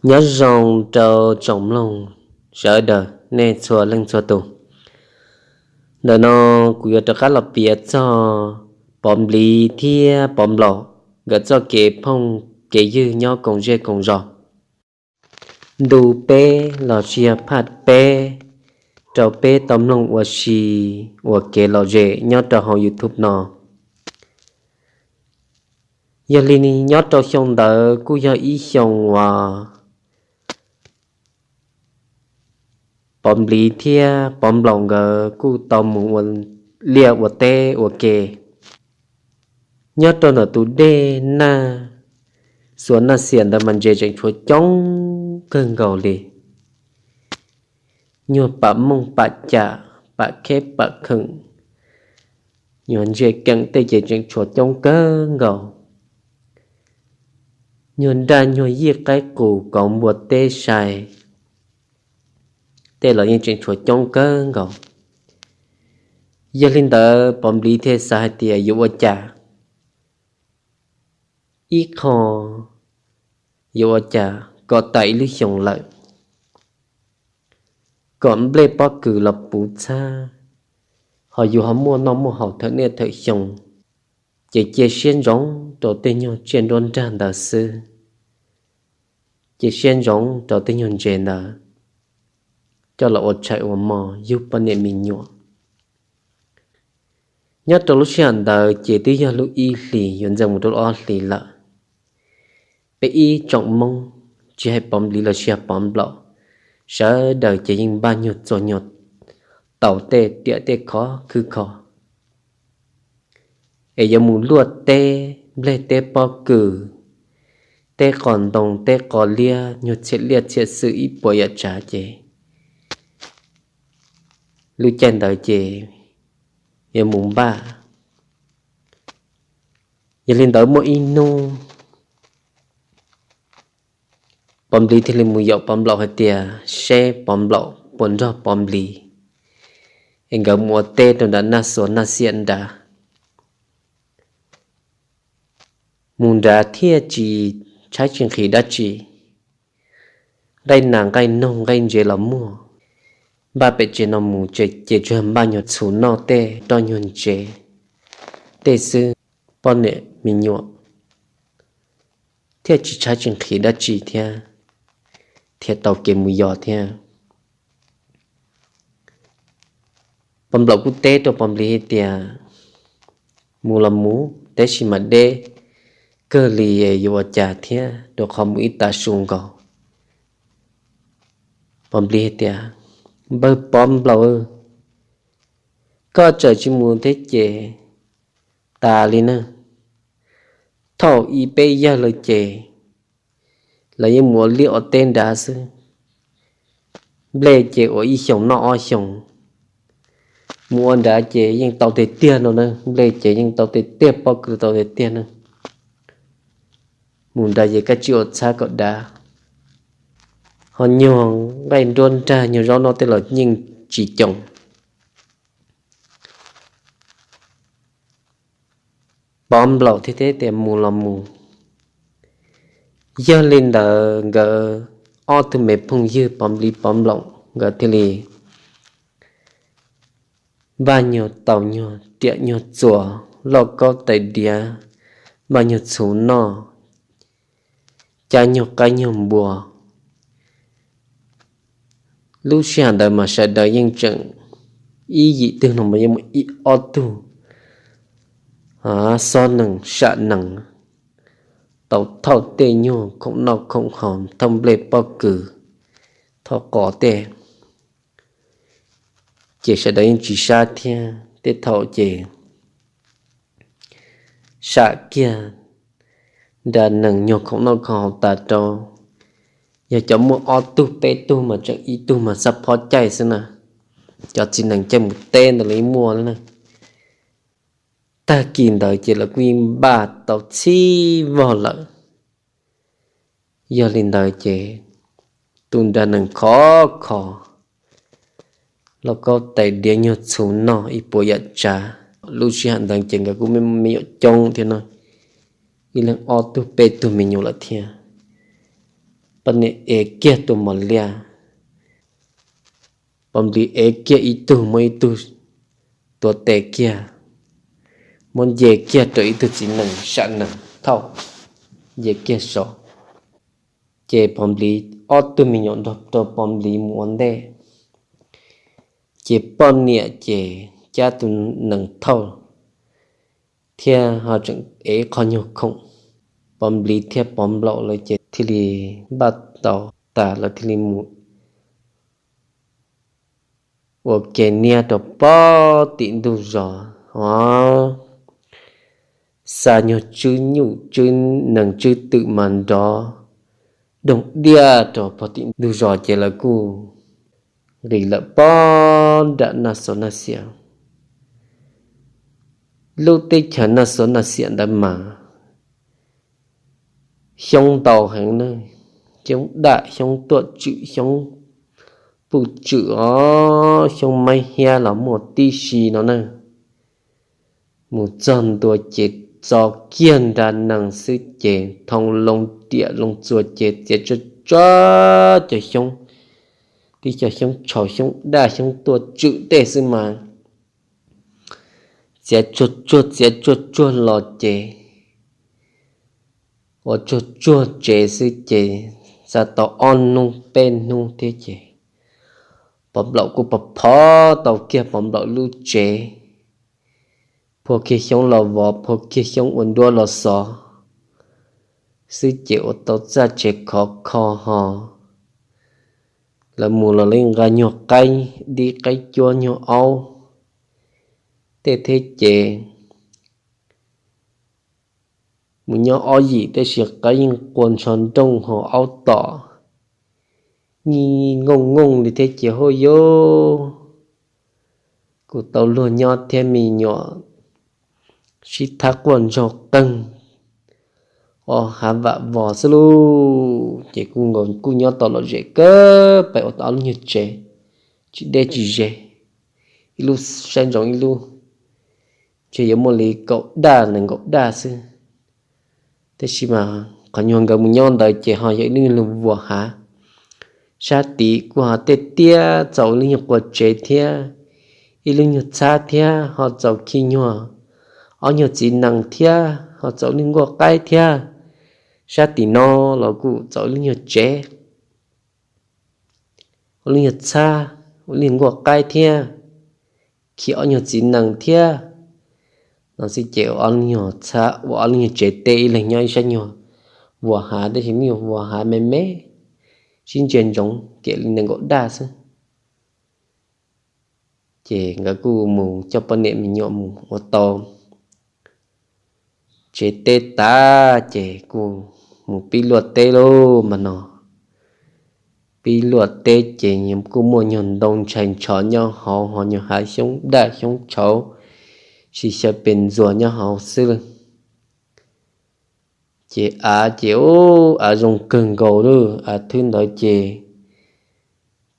Nyob zoo rau tsoom mloog sawv daws nej txhua leej txhua tus. Ntawm no kuv yuav rov qab los piav txog Pov Npliv thiab Pov Nplaum nkawd txoj kev phooj kev ywg nyob koom zej koom zos. Ntu peb los sis yog phaj peb rau peb tau mloog ua si ua kev lom zem nyob rau hauv YouTube no. Yog li nyob rau xyoo ntawd kuj yog ib xyoo uas Pov Npliv thiab Pov Nplaum nkawd kuj tau mus ua liaj ua teb ua ke. Nyob rau ntawm tus dej Naj Xuas Naj Xiam ntawd mas ntses tseem tshuav coob kawg nkaus li. Nyuag pam mooj pam cam, pam kheb pam kheem, nyuag ntses keem tej ces tseem tshuav coob kawg nkaus. Nyuag nraj nyuag yij qaib qus kauv npua teb sai tej los yeej tseem tshuav coob kawg nkaus. Yog li ntawd Pov Npliv thiaj xav hais tias yuav ua cas, ib qho yuav ua cas kom tas ib lub xyoos lawm, kom nplej pob kws los puv txhab, ho yus ho muaj noj muaj haus thawm niaj thawm xyoo, ces cia siab ntsoov rau tej nyuag tsiaj nruab nrag ntawd xwb. Cia siab ntsoov rau tej nyuag ntses ntawd coj los ua tshais ua hmo yug poj niam me nyuam. Nyob rau lub sij hawm ntawd ces twb yog lub ib hlis yuav ntxeev mus rau lub ob hlis lawm. Peb ib tsoom Hmoob, tsis hais Pov Npliv los sis yog Pov Nplaum, sawv daws ces yeej npaj nyuag txuas nyuag taus tej riam tej khov khwb kho es yuav mus luaj teb nplej teb pob kws, teb qos ntoo teb qos liab, nyuag txhiam liaj txhiam xwm ib puas yam tsav ces lub caij ntawd ces yuav mus npaj. Yog li ntawd muaj ib hnub Pov Npliv thiaj li mus yaum Pov Nplaum hais tias seb Pov Nplaum puas nrog Pov Npliv es nkawd mus ua teb rau nram Naj Xuas Naj Xiam nrad. Mus nrad thiaj tsis tshaib tsis nqhis dab tsi, nqaij nas nqaij noog nqaij ntsev los muaj, npaj pem tsev no mus ces tsuas npaj nyuag txhuv noj tej roj nyuag ntsev tej xwb, poj niam me nyuam thiaj tsis tshaib tsis nqhis dab tsi thiab, thiaj tau kev mus yos thiab. Pov Nplaum kuj teb rau Pov Npliv hais tias mus los mus tab sis mas deb kawg li, yuav ua cas thiab, rau qhov mus ib tag su nkaus. Pov Npliv hais tias, npawg Pov Nplaum, koj txawm tsis mus thiab ces tas li na. Thaum ub peb yawg lawv ces lawv yeej mus ua liaj ua teb nrad xwb, nplej ces ua ib xyoos noj ob xyoos, mus ua nrad ces yeej tau tiag tiag no na, nplej ces yeej tau tiag tiag, pob kws tau tiag tiag na. Mus nrad ces koj tsis ua txhab kom dav, ho nyuag nqaij nruab nrag nyuag zaub noj tej los yeej tsis coob. Pov Nplaum thiaj teb tias mus los mus. Yog li ntawd nkawd ob tug me phooj ywg Pov Npliv Pov Nplaum nkawd thiaj li npaj nyuag taus nyuag riam nyuag txuas, lauj kaub tais diav, npaj nyuag txhuv noj, cab nyuag qaib nyuag npua. Lub sij hawm ntawd mas sawv daws yeej tseem ib yim twg no mas yeej muaj ib ob tug xob nees sam nees tau thauj tej nyuag khoom noj khoom haus, thauj nplej pob kws, thauj qos tej, ces sawv daws yeej tsis sab thiab. Tej thaum ces sam kiag nra nees nyuag khoom noj khoom haus tas rau, yog cov muaj ob tug peb tug mas tseem ib tug mas xab phob caij xwb na, cov txiv nees caij mus teb ntawd los yeej muaj na. Tag kis ntawd ces lawv kuj yeej npaj tau txhib vog lawm. Yog li ntawd ces tus nra nees khov kho, lauj kaub tais diav nyuag txhuv noj ib puas yam tsav. Lub sij hawm ntawd ces nkawd kuj me nyuam coob thiab no, ib leeg ob tug peb tug me nyuam lawm thiab. Poj niam ev kiag tus mos liab, Pov Nplis ev kiag ib tug muab ib tug tuav tes kiag, muab nce kiag rau ib tug txiv nees sam nees thauj, nce kiag saud. Ces Pov Nplis ob tug me nyuam nrog rau Pov Nplis mus ua ntej, ces poj niam ces cab tus nees thauj thiab ho tseem ev qhov nyuag khoom. Pov Nplis thiab Pov Nplaum lawv ces thiaj li npaj tau tas lawv thiaj li mus ua ke niab rau pog tim ntug zos os. Xa nyuag tswb nyuj tswb nees tswb twm mas nrov doog diaj rau pog tim ntug zos ces lawv kuj nqis lawm pog nram Naj Xov Naj Xiam. Lub teb chaws Naj Xov Naj Xiam ntawd mas xyoob ntau heev na, xyoob daj xyoob tuaj tswm xyoob puj tswm os, xyoob maib hiab los muaj tib si no na. Mus txog ntua ces txo kiag nra nees xwb ces thoo loo riam loo txuas ces txiav tsuag tsuag cov xyoob, tib cov xyoob tshau xyoob daj xyoob tuaj tswm tej xwb mas txiav tsuag tsuag txiav tsuag tsuag los ces ua tsuag tsuag tsev xwb ces xa tau ob hnub peb hnub thiab ces Pov Nplaum kuj pov phov tau kiag Pov Nplaum lub tsev, phua kiag xyoob los vov phua kiag xyoob ua nruab los xov xwb ces ua tau txaj tsev khov kho ho. Lawv mus los li nqa nyuag qaib dib qaib cuab nyuag aub tej thiab ces mus nyob ob yim tab sis qaib yeej qua ntsho nrooj ho aub tom nyooj nyooj li thiab ces hauj yus kuj tau luag nyob thiab me nyuam sib thab quaj ntsaug qeeg, o hav vam vos xwb lauj. Ces kuj nkaus kuj nyob tau lom zem kawg pais ua tau ob lub nyuag tsev tsis deb tsis ze, ib lub saib ntsoov ib lub, ntshe yuav muaj li kaum daj nees nkaum daj xwb. Tab sis mas qhov nyuag nkawd mus nyob ntawd ces ho yog ib lub nyuag lug vuas hav, sab tid kuj ho tej tiaj txaus ib lub nyuag qua tsev thiab, ib lub nyuag txhab thiab ho txaus khi nyuag ob nyuag txiv nees thiab ho txaus ib lub nkuaj qaib thiab. Sab tim no los kuj txaus ib lub nyuag tsev, ua lub nyuag txhab, ua lub nyuag nkuaj qaib thiab, khi ob nyuag txiv nees thiab no xwb ces ua ob lub nyuag txhab ua ob lub nyuag tsev teb ib leeg nyob ib sab nyuag vuas hav tab sis lub nyuag vuas hav me me sib ntsia ntsoov kiag li nees nkaum daj xwb. Ces nkawd kuj mus coj poj niam me nyuam mus ua tau tsev teb tas ces kuj mus pib luaj teb lauj mas no. Pib luaj teb ces kuj muaj nyuag ntoo ntshai ntshov nyob hauv ho nyuag hav xyoob daj xyoob tshauv sib xyaw pes ntxuas nyob hauv xwb lauj. Ces av ces ub av zoo kawg nkaus lauj, av thwb ntawd ces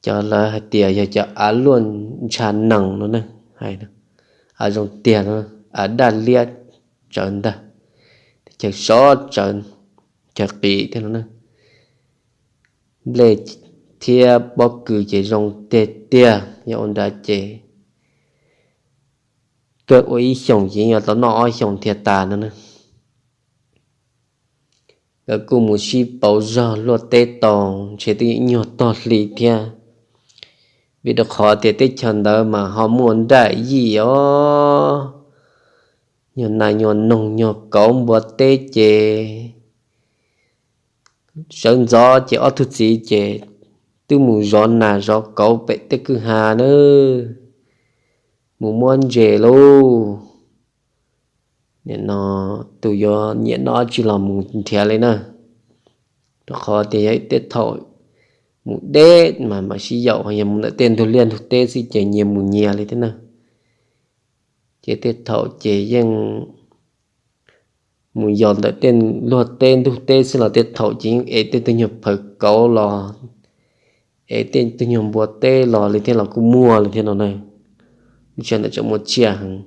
cov lawv hais tias yog cov av luaj ntsha nees no ne, av zoo tiag no, av daj liab tsawv ntag, chaw sov tsawv, chaw qis thiab no ne. Nplej thiab pob kws ces zoo tiag tiag, yog ua nrad ces kawg ua ib xyoos ces yeej yuav tau noj ob xyoos thiaj tas no ne. Nkawd kuj mus sib pauv zog luaj teb tau ntshe twb ib nyuag tog hli thiab, vim rau qhov tias teb chaws ntawd mas ho muaj nraj yij os, nyuag nas nyuag noog nyuag kauv npua teb ces sawv ntxov ces ob tug txiv ces twb mus zov nas zov kauv pem tej kwj ha na, mus muab ntses lauj. Nim no tus yuav nyiam noj dab tsi los mus nrhiav li na, rau qhov tias yog tej thaum mus deb mas mam sib yaum, yog mus ntawm tej ntug liaj ntug teb xwb ces nyias mus nyias li thiab na. Ces tej thaum ces yeej mus yos ntawm tej luag teb ntug teb xwb los tej thaum ces yeej ev tej tug nyuag phawv kauv los, ev tej tug nyuag npua teb los li thiab los kuj muaj li thiab no na. Lub tsev ntawd tseem muaj tsiaj heev.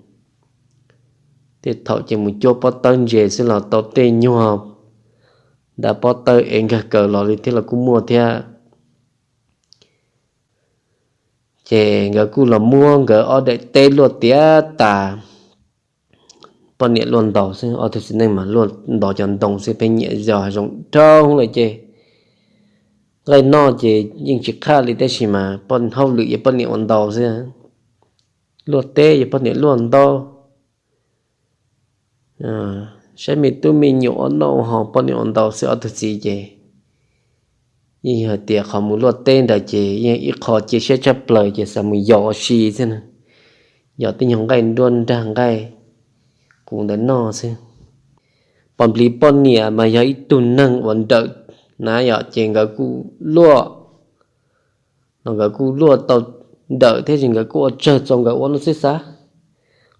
Tej thaum ces mus cuab pob tawb ntses xwb los tau tej nyuag nta pob tawb ev nkag kaws los li thiab los kuj muaj thiab. Ces nkawd kuj los muab nkawd ob daim teb luaj tiav tas. Poj niam luaj ntaus xwb, ob tug txiv neej mas luaj ntaus cov ntoo xwb, pheej nyiam yos hav zoov rau lawm ces nqaij noj ces yeej tsis qhaj li, tab sis mas poj hauj lwm yog poj niam ua ntau xwb. Luaj teb yog poj niam luaj ntau, saib me tub me nyuam ua noj ua haus poj niam ua ntau xwb. Ob tug txiv ces yeej yog hais tias qhov mus luaj teb ntawd ces yeej ib qho cia siab tshaj plaws ces xav mus yos ua si xwb na, yos tej nyuag nqaij nruab nrag nqaij qus ntawd noj xwb. Pov Npliv poj niam mas yog ib tug neeg uas nrawm na yom, ces nkawd kuj luaj los nkawd kuj luaj tau nrawm thiab ces nkawd kuj ua tsawg txaus nkawd ua no xwb xav,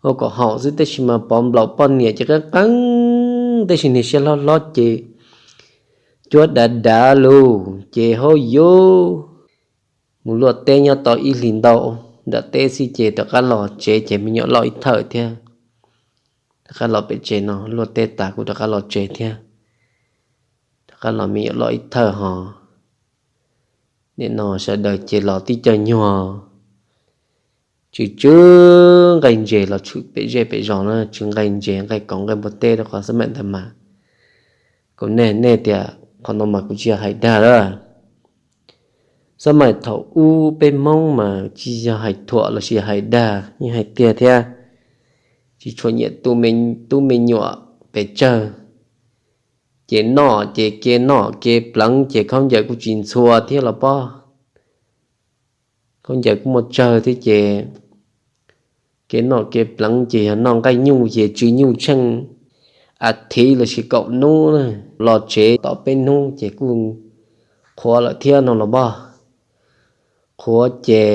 ua kom haum xwb. Tab sis mas Pov Nplaum poj niam ces qeeb qeeb, tab sis niag siab hlob hlob ces cuab dav dav lug ces hauj yus mus luaj teb nyob tau ib hlis ntau nram teb xwb ces rov qab los tsev ces me nyuam loj ib thawj thiab. Rov qab los pem tsev no luaj teb tas kuj rov qab los tsev thiab. Rov qab los me nyuam loj ib thawj ho. Nim no sawv daws ces los tib co nyuag tsw tsw nqaij ntses los tshwm pem zej pem zos na, tsw nqaij ntses nqaij kauv nqaij npua teb rau qhov xab maim ntawd mas kuv nej nej tias qhov no mas kuv tsis yog hais dag lawm. Xab maim thaum ub peb Hmoob mas tsis yog hais thuam lossis hais dag, yeej hais tiag thiab. Tsis tshua nyiam tu tub me nyuam pes tsawg. Ces noj ces ke noj ke pleev ces khaub ncaws kuj tsis ntxhua thiab los pob. Khaub ncaws kuj muaj tsawg thiab ces ke noj ke pleev ces yog noj nqaij nyuj ces tsw nyuj tsheej a thiv lossis kaum hnub los tsev tom peb hnub ces kuj qhuav lawm thiab no los pob. Qhuav ces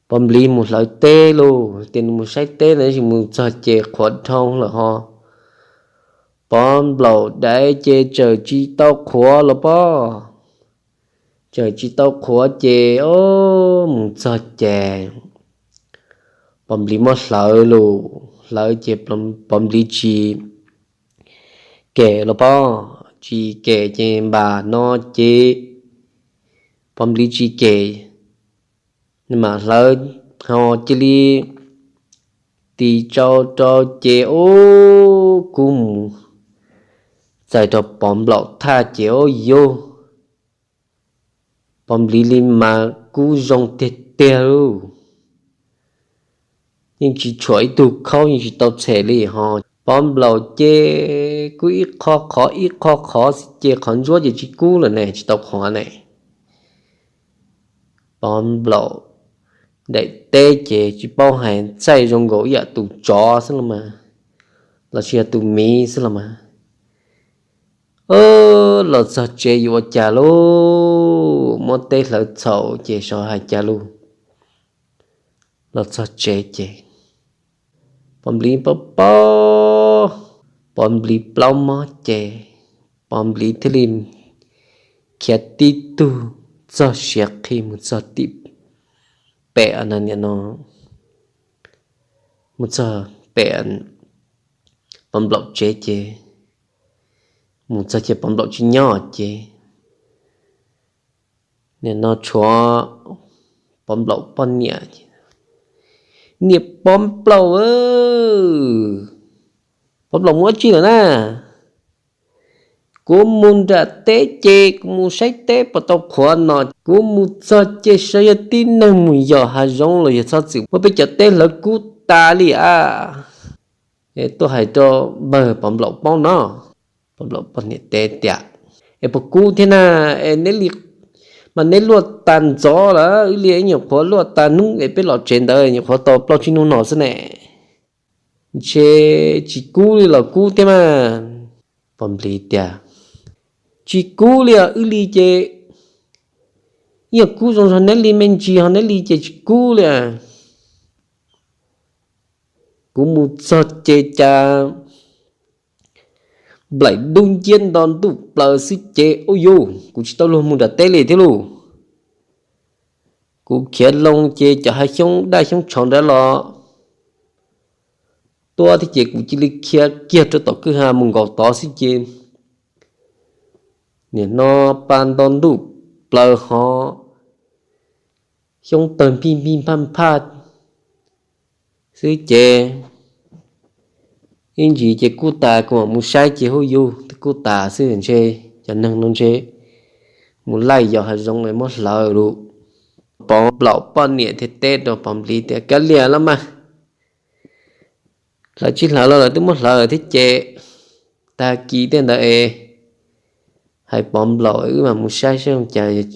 Pov Npliv mus hlawv teb lauj, tias nws mus saib teb no tab sis mus txog ces qhuav dhau lawm ho. Pov Nplaum daiv ces tseem tsis tau qhuav los pob. Tseem tsis tau qhuav ces o, mus txog ces Pov Npliv muab hlawv lauj, hlawv ces Pov Npliv tsis kem los pob, tsis kem ces npam no ces Pov Npliv tsis kem, nws mam hlawv ho cia li tis tsau rau ces o, kub mus txais rau Pov Nplaum thaj ces o yus Pov Npliv li mas kub zoo tiag tiag lauj. Yeej tsis tshuam ib tug khaub yeej tsis tau txhem li ho. Pov Nplaum ces kub ib qho qhov ib qho qhov xwb ces qhov ntsuab ces tsis kub lawm ne, tsis tau qhuav ne. Pov Nplaum daim teb ces tsis paub hais txaij zoo nkaus ib yam tus tsov xwb los mas, lossis yog tus miv xwb los mas. Los txog tsev yuav ua cas lauj, muab teb hlawv txhaum ces xyov hais cas lauj. Los txog tsev ces Pov Npliv paub paub, Pov Npliv plaub mob ces Pov Npliv thiaj li khiav tib tug txog siav qhi mus txog tim pem no, mus txog pem Pov Nplaum tsev ces mus txog ces Pov Nplaum tsis nyob ces nim no tshuav Pov Nplaum poj niam. Niam Pov Nplaum, Pov Nplaum mus ua tsi lawm na? Kuv mus nram teb ces kuv mus saib teb puas tau qhuav no, kuv mus txog ces sav yog tib neeg mus yos hav zoov los yog txhob txwm muab peb cov teb hlawv kub tas li a. Tuaj hais rau npawg Pov Nplaum paub no. Pov Nplaum poj niam teb tias, es puas kub thiab na? Es neb li mas neb luaj tas ntxov lawm, wb li ib nyuam qhuav luaj tas hnub es peb los tsev ntawd nyuam qhuav tau plaub tsib hnub no xwb ne. Ntshe tsis kub li los kub thiab mas. Pov Npliv tias, tsis kub li os, wb li ces ib yam kub zoo zog neb li me ntsis ho neb li ces tsis kub li. Kuv mus txog ces cas nplaim dub nciab nto ntuj plaws xwb ces ub yus kuv tsis tau luag mus nram teb li thiab lauj. Kuv khiav loo ces cov hav xyoob daj xyoob tshauv ntawd los tuab thiab ces kuv cia li khiav kiag rau tom kwj ha mus nkaum tod xwb ces Nim no pab nto ntuj plaws hov, xyoob tawg npij npij nphaj nphaj xwb ces ib ntsis ces kub tas kuv mam mus saib ces huj yus twb kub tas xwb ntshe cov neeg no ntshe mus laij yos hav zoov es muab hlawv lawm. Pov Nplaum poj niam thiaj teb rau Pov Npliv tias, Kav liam los mas, hlawv tsis hlawv los lawv twb muab hlawv thiab ces tag kis tej ntawd es hais Pov Nplaum wb mam mus saib saib zoo cas,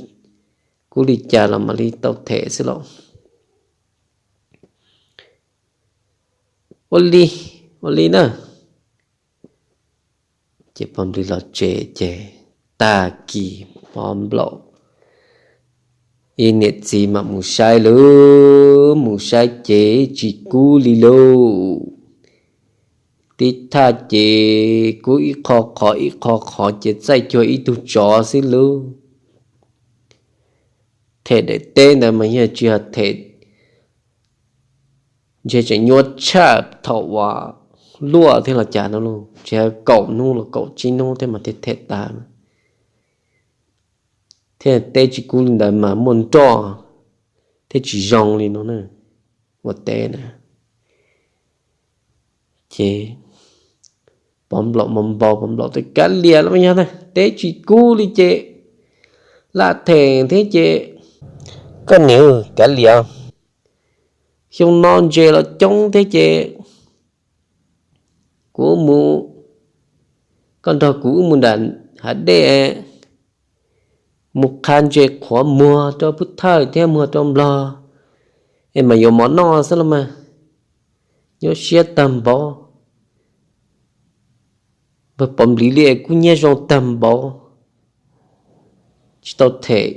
kub li cas los mam li tau them xwb los. Ua li, ua li na. Ces Pov Npliv los tsev ces tag kis Pov Nplaum ib niam txiv mam mus saib lawm, mus saib ces tsis kub li lauj. Tib thaj ces kub ib qho qhov ib qho qhov ces txaij cuag ib tug tsov xwb lauj. Them daim teb ntawd mas yog tsis yog them, ntshe tseem nyuaj tshaj thaum uas luaj thiab los cas no lauj, tsis yog kaum hnub los kaum tsib hnub thiab mas thiaj them tas. Thiab teb tsis kub li ntawd mas muaj nroj thiab tsis zoo li no na, ua teb na. Ces Pov Nplaum mas npau, Pov Nplaum tias, Kav liam los mas, yog teb tsis kub li ces lam them thiab ces koj niam, kav liam, xyoo no ntses los coob thiab ces kuv mus, koj nrog kuv wb mus nram hav dej mus qha ntses qhuav muag rau pub thawj thiab muag rau nplog es mas yuav mov noj xwb los mas. Nyuaj siab tag npaum, npawg Pov Npliv li es kub hnyiab zoo tag npaum, tsis tau them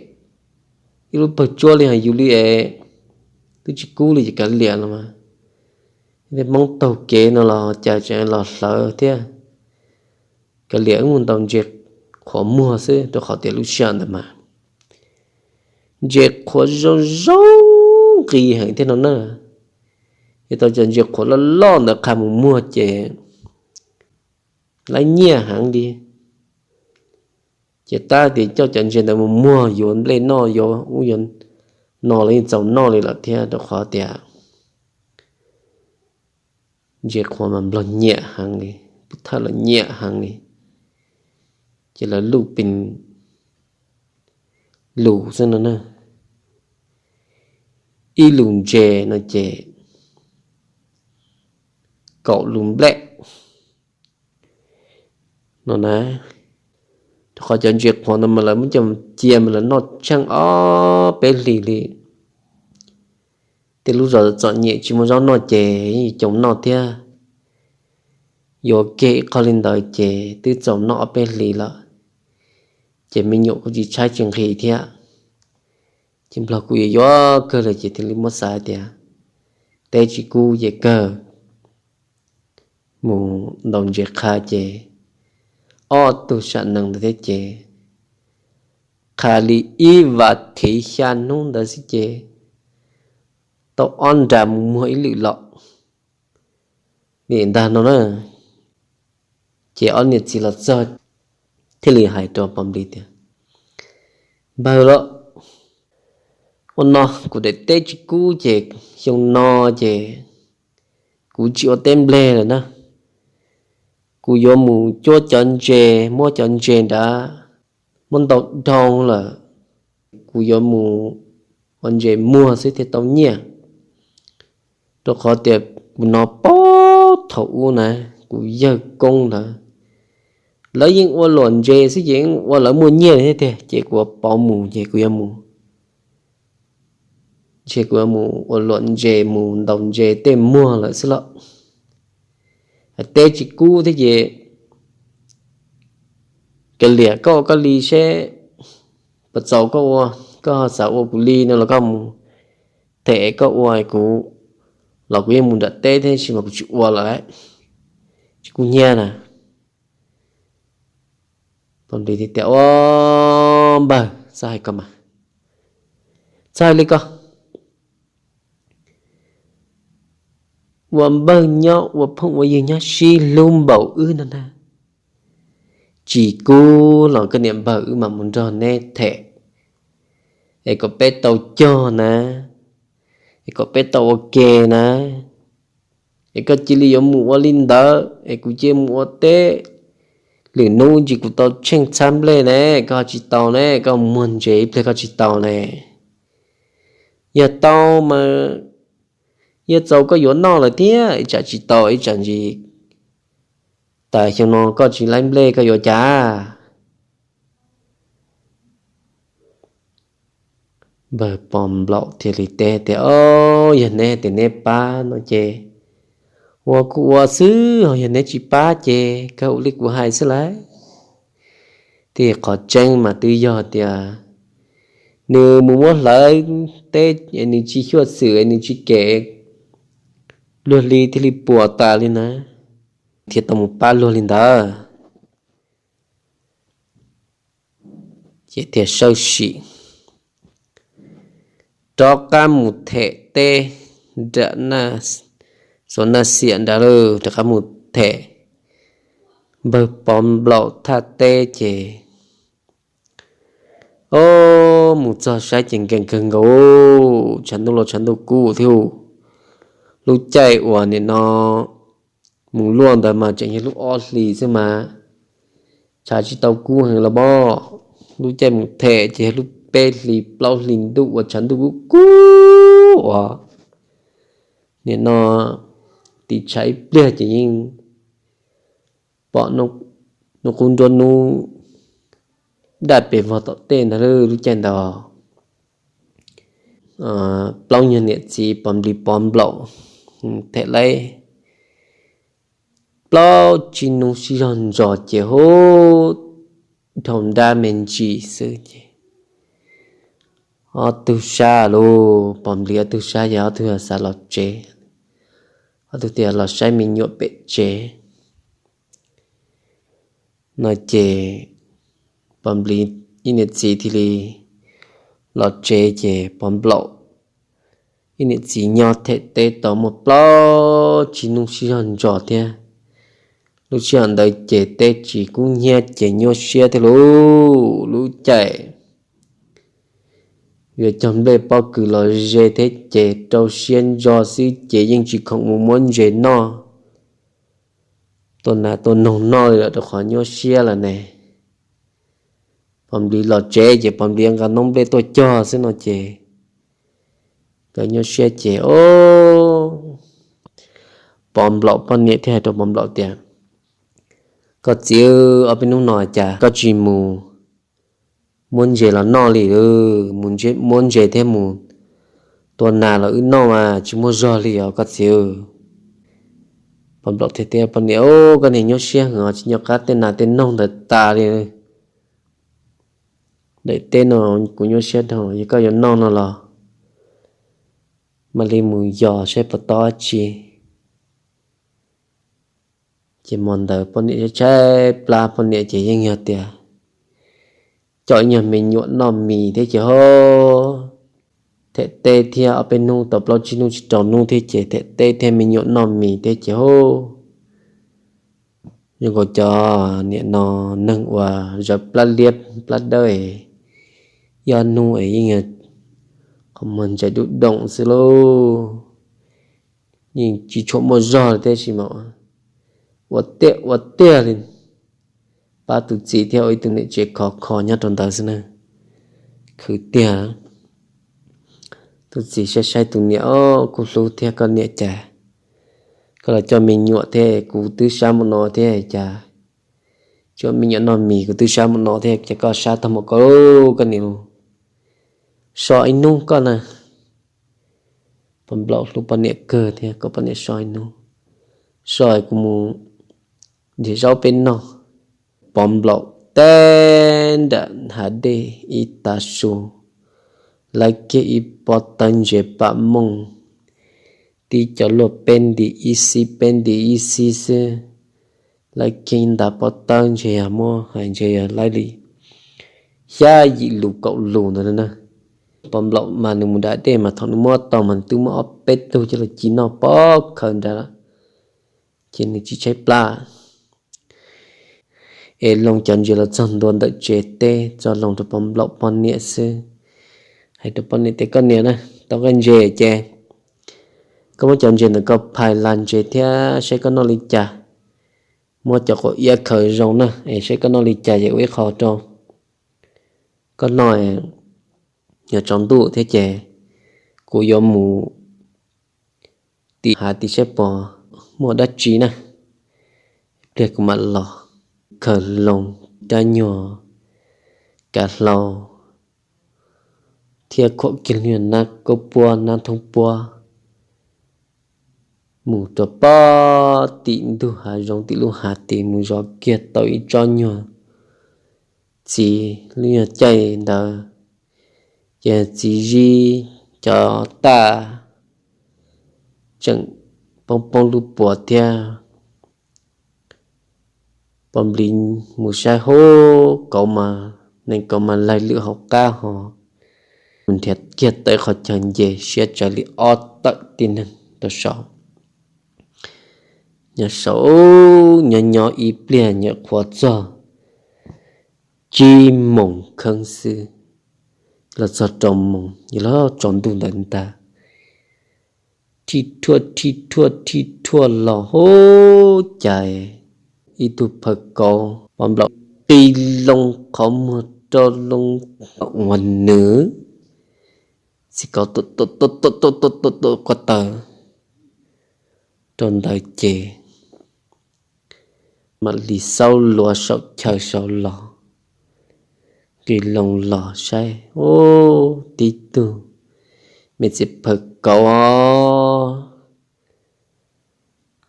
ib lub pawg tsuab li, hais yus li es twb tsis kub li ces kav liam los mas. Tej Hmoob taug kev no los cas tseem los hlawv thiab. Kav liam, wb mus ntaus ntses qhuav muag xwb, rau qhov tias lub sij hawm ntawd mas ntses qhuav zoo zoo nqis heev thiab no na. Ces tau cov ntses qhuav loj loj ntawd qha mus muag ces lawv nyiaj heev li. Ces tab tias coj cov ntses ntawd mus muag yuav nplej noj, yuav ub yuav no los yeej txaus noj li lawm thiab, rau qhov tias ntses qhuav mas nplog nyiam heev li, pub thawj los nyiam heev li. Ces lawv luj pes lus xwb no na. Ib lus ntses no ces kaum lus nplej no na. Rau qhov cov ntses qhuav ntawd mas lawv muab coj cia mas lawv noj tsheej ob peb hlis li. Tej lub zos txom nyem tsis muaj zaub noj ces yeej coo noj thiab. Yuav kiag ib qho li ntawd ces twb txaus noj ob peb hlis lawm, ces me nyuam kuj tsis tshaib tsis nqhis thiab. Ces nplog kuj yuav yuav kawg lawm ces thiaj li muab xav tias teb tsis kub ces kawg mus ntaus ntses qha ces ob tug sam nees ntawd thiab ces qha li ib vas thiv xya hnub ntawd xwb ces tau ob nra mus muag ib lwm los li ntag no na. Ces ob niam txiv los txog thiaj li hais rau Pov Npliv tias, Npawg los, ua no kuv daim teb tsis kub ces xyoo no ces kuv tsis ua teb nplej lawm na. Kuv yuav mus cuab cov ntses, muab cov ntses nrad muab ntau dhau lawm, kuv yuav mus ua ntses muag xwb thiaj tau nyiaj. Rau qhov tias kuv hnov paub thaum ub na, kuv yawg koob ntawd lawv yeej ua luam ntses xwb ces yeej ua lawv muaj nyiaj thiab tiag, ces kuv ua pov mus ces kuv yuav mus, ntshe kuv yuav mus ua luam ntses mus ntaus ntses tej muag lawm xwb los. Hais teb tsis kub thiab ces kav liam koj ua koj li seb puas txaus koj ua, koj ho xav ua kuv li no los koj mus them koj ua kuv, los kuv yeej mus nram teb thiab sis mas kuv tsis ua lawm, tsis kub hnyiab na. Pov Npliv tias, Ua npawg, txhob hais ko mas, txhob hais li ko. Ua npawg nyob ua phooj ua ywg nyob sib hlub npaum wb no ntag, tsis kub los koj niam npawg wb mam mus nrog neb them, es kom peb tau cog na, es kom peb tau ua ke na, es koj cia li yuav mus ua li ntawd es kuv cia li mus ua teb. Lwm hnub ntsis kuv tau tsheej txhab nplej ne, koj ho tsis tau ne, koj muag ntses ib pliag koj tsis tau ne. Yog tau mas yog txaus koj yuav noj lawm thiab, ib tsam tsis tau ib tsam ntsis tas xyoo no koj tsis laib nplej koj yuav cas? Npawg Pov Nplaum thiaj li teb tias, Ob, yog neb tias neb pab no ces ua kuj ua xwb, ho yog neb tsis pab ces kawg ua li kuv hais xwb lauj. Thiab qhov tseeb mas twb yog tias nws mus muab hlawv teb es nws tsis xyuam xim es nws tsis kem, luag li thiaj li puas tas li na, thiaj tau mus pab luag li ntawd. Ces thiaj sawb sim rov qab mus them teb nram Xuav Naj Xiam nrad lawm, rov qab mus them npawg Pov Nplaum thaj teb ces, ob, mus txog saib ces nkees kawg nkaus, tshav ntuj los tshav ntuj kub thiab. Lub caij uas nim no mus luaj ntawd mas tseem yog lub ob hlis xwb mas tshav tsis tau kub heev los pob. Lub caij mus them ces yog lub peb hlis plaub hlis ntuj uas tshav ntuj kub kub uas nim no tiv tshav ib pliag ces yeej pom hnub qub nruab hnub daj pes vog tom tej ntag lub caij ntawd. Plaub nyuag niam txiv Pov Nplis Pov Nplaum them laib plaub tsib hnub sib zog ntsos ces hub, dhau nrab me ntsis xwb ces ob tug sab lauj, Pov Nplis ob tug sab ces ob tug xav los tsev, ob tug tias los saib me nyuam pem tsev no ces Pov Nplis ib niam txiv thiaj li los tsev ces Pov Nplaum ib niam txiv nyob them teb tau muaj plaub tsib hnub sib zog ntsos thiab. Lub sij hawm ntawd ces teb tsis kub hnyiab ces nyuaj siab thiab lauj. Lub caij yuav cog nplej pob kws los ze thiab ces rau siab ntso xwb ces yeej tsis khoom mus muab ntses noj, tua nas tua noog noj li lawm rau qhov nyuaj siab lawm ne. Pov Nplis los tsev ces Pov Nplis nqa noob nplej tuaj cog xwb no ces nkawd nyuaj siab ces, o, Pov Nplaum poj niam thiaj hais rau Pov Nplaum tias, Koj txiv, ob peb hnub no cas koj tsis mus muab ntses los noj li, mus muab ntses thiab mus tua nas los wb noj mas tsis muaj zog li os koj txiv. Pov Nplaum thiaj tias, Poj niam, koj niag nyuaj siab heev os, tsis nco qab tej nas tej noog ntawd tas li. Daim teb no kuv nyuaj siab dhau, yog koj yuav noj no los mam li mus yos saib puas tau dab tsi. Ces hmo ntawd poj niam tshaib plab, poj niam ces yeej yog tias coj ib nyuag me nyuam noj mis thiab ces ho them teb thiab, ob peb hnub tau plaub tsib hnub tsis rau hnub thiab ces them teb thiab me nyuam noj mis thiab ces ho zoo nkaus cov niam no neeg uas zawv plab liab plab dawb es ib ob hnub es yeej qhov muag ntsais dub doom xwb lauj. Yeej tsis tshua muaj zog li tab sis mas ua tiag ua tiag li. Pab tus txiv thiab ua ib tug niam tsev khov kho nyob rau ntawd xwb na. Khwv tiag. Tus txiv saib saib tus niam, o, kuj hlub thiab koj niam, cas koj los coj me nyuam thiab kuv twb sab mus no thiab cas tsis ua me nyuam noj mis, kuv twb sab mus no thiab cas koj sab tag mus koj, koj niam, so ib hnub koj na. Pov Nplaum hlub poj niam kawg thiab kom poj niam so ib hnub, so kuv mus nrhiav zaub peb noj. Pov Nplaum teb nram hav dej ib tav su, lawv kiag ib pob tawb ntses pam mooj, tib co luaj peb nti ib xib peb nti ib xib xwb. Lawv kiag ib nta pob tawb ntshe yog muab hais ntshe yog laib li xya yim lus kaum lus ntawd na. Pov Nplaum mas nws mus nram dej mas thaum nws muab tau mas nws twb muab ob peb tug coj los ci noj pob khaws nrad lawm, ces nws tsis tshaib plab. Es Loos cov ntses los txog ntua ntawm tsev teb, txog Loos rau poj nplaum poj niam xwb. Hais rau poj niam tias, koj niam na, tau nqaij ntses ces koj muab cov ntses ntawm koj phais la ntses thiab saib koj noj li cas. Muab cov quav iab khaws zoo na, es saib koj noj li cas ces ua ib qho rau koj noj, yuav tsaus ntuj thiab ces kuv yuav mus tim hav tim saib puas muaj dab tsi na, ib pliag kuv mam los. Khaws Loos rab nyuag kav hlau thiab khuam kiag nyuag nab kub puab nab thoob puab mus rau pem tim ntug hav zoov tim lub hav tid mus zov kiag tau ib tsob nyuag txiv lub nyuag caij ntawd, ces txiv zib cov taj tseem poob poob lub puas thiab. Poj nplis mus saib hub kauv mas nees kauv mas laig lwm hauv qab ho, mus nrhiav kiag tau ib qho chaw nce siab tsawv li ob tawm tib neeg rau saum. Nyob saum, nyob nyob ib pliag nyuam qhuav txog tsib moos kheeb xwb, los txog rau moos yog los tsaus ntuj ntawd ntag. Thij thuaj thij thuaj thij thuaj los hub cais ib tug phawj kauv pov nplaum qi loo qhov muag rau loo ua nws txij kauv tuam tuam tuam tuam tuam tuam tuam quaj taw rau ntawd ces mam li xaub luav saum chaw saud los, qi loo los saib ub tib tug me txiv phawj kauv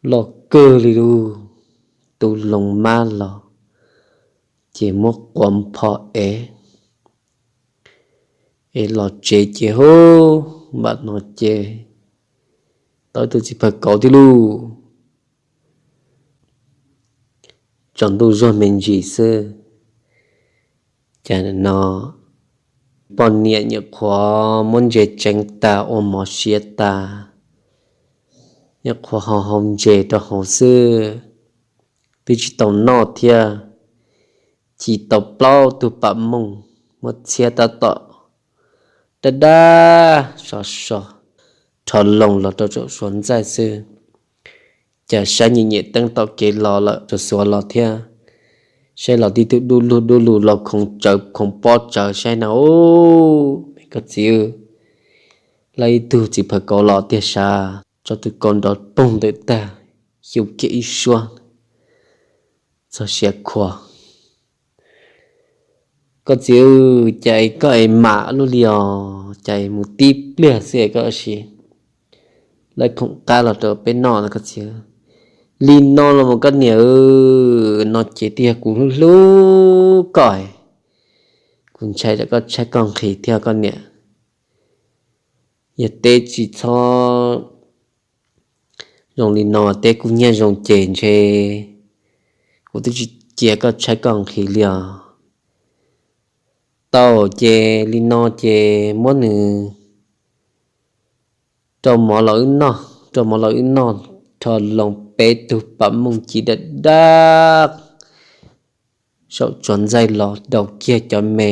loj kawg li lub, tus loo mab los ces muab quav npho ev, es los tsev ces hub npam no ces tau ib tug txiv phawj kauv thiab lauj. Tsaus ntuj zuag me ntsis xwb, cas no poj niam nyuam qhuav muab ntses tseev tas ua mov siav tas, nyuam qhuav ho hau ntses rau hauv xwb, twb tsis tau noj thiab. Ci tau plaub tug pam mooj muab txhiab tab tom dab dab sov so, rho loo los rau saum suav ntxaij xwb. Cas saib nyem nyem teeb tom kev los lawm rau xuav los thiab, saib los tib tug dub lug dub lug los khoov tsawv khoov pob tsawv saib na, koj txiv, lawv ib tug txiv phawj kauv los tiag sav, tso tus kaus nrov poog ntawm tag, xyu kiag ib suab, txog siav khuas. Koj txiv, cas es koj es mam lug li os, cas es mus tib pliag xwb es koj ua si lawv khoom qab los rau peb noj no koj txiv. Li no los mas koj niam, no ces twb yog kuv hlub hlub koj, kuv ntshai tsam koj tshaib koj nqhis thiab koj niam. Yog teb tsis txhob zoo li no, teb kub hnyiab zoo ces ntshe kuv twb tsis cia koj tshaib koj nqhis li os. Tau ces li no ces muab nws rau mov los wb noj, rau mov los wb noj, rho loo peb tug pam mooj ci dab dab saum tsuav ntxaij los daus kiag cov me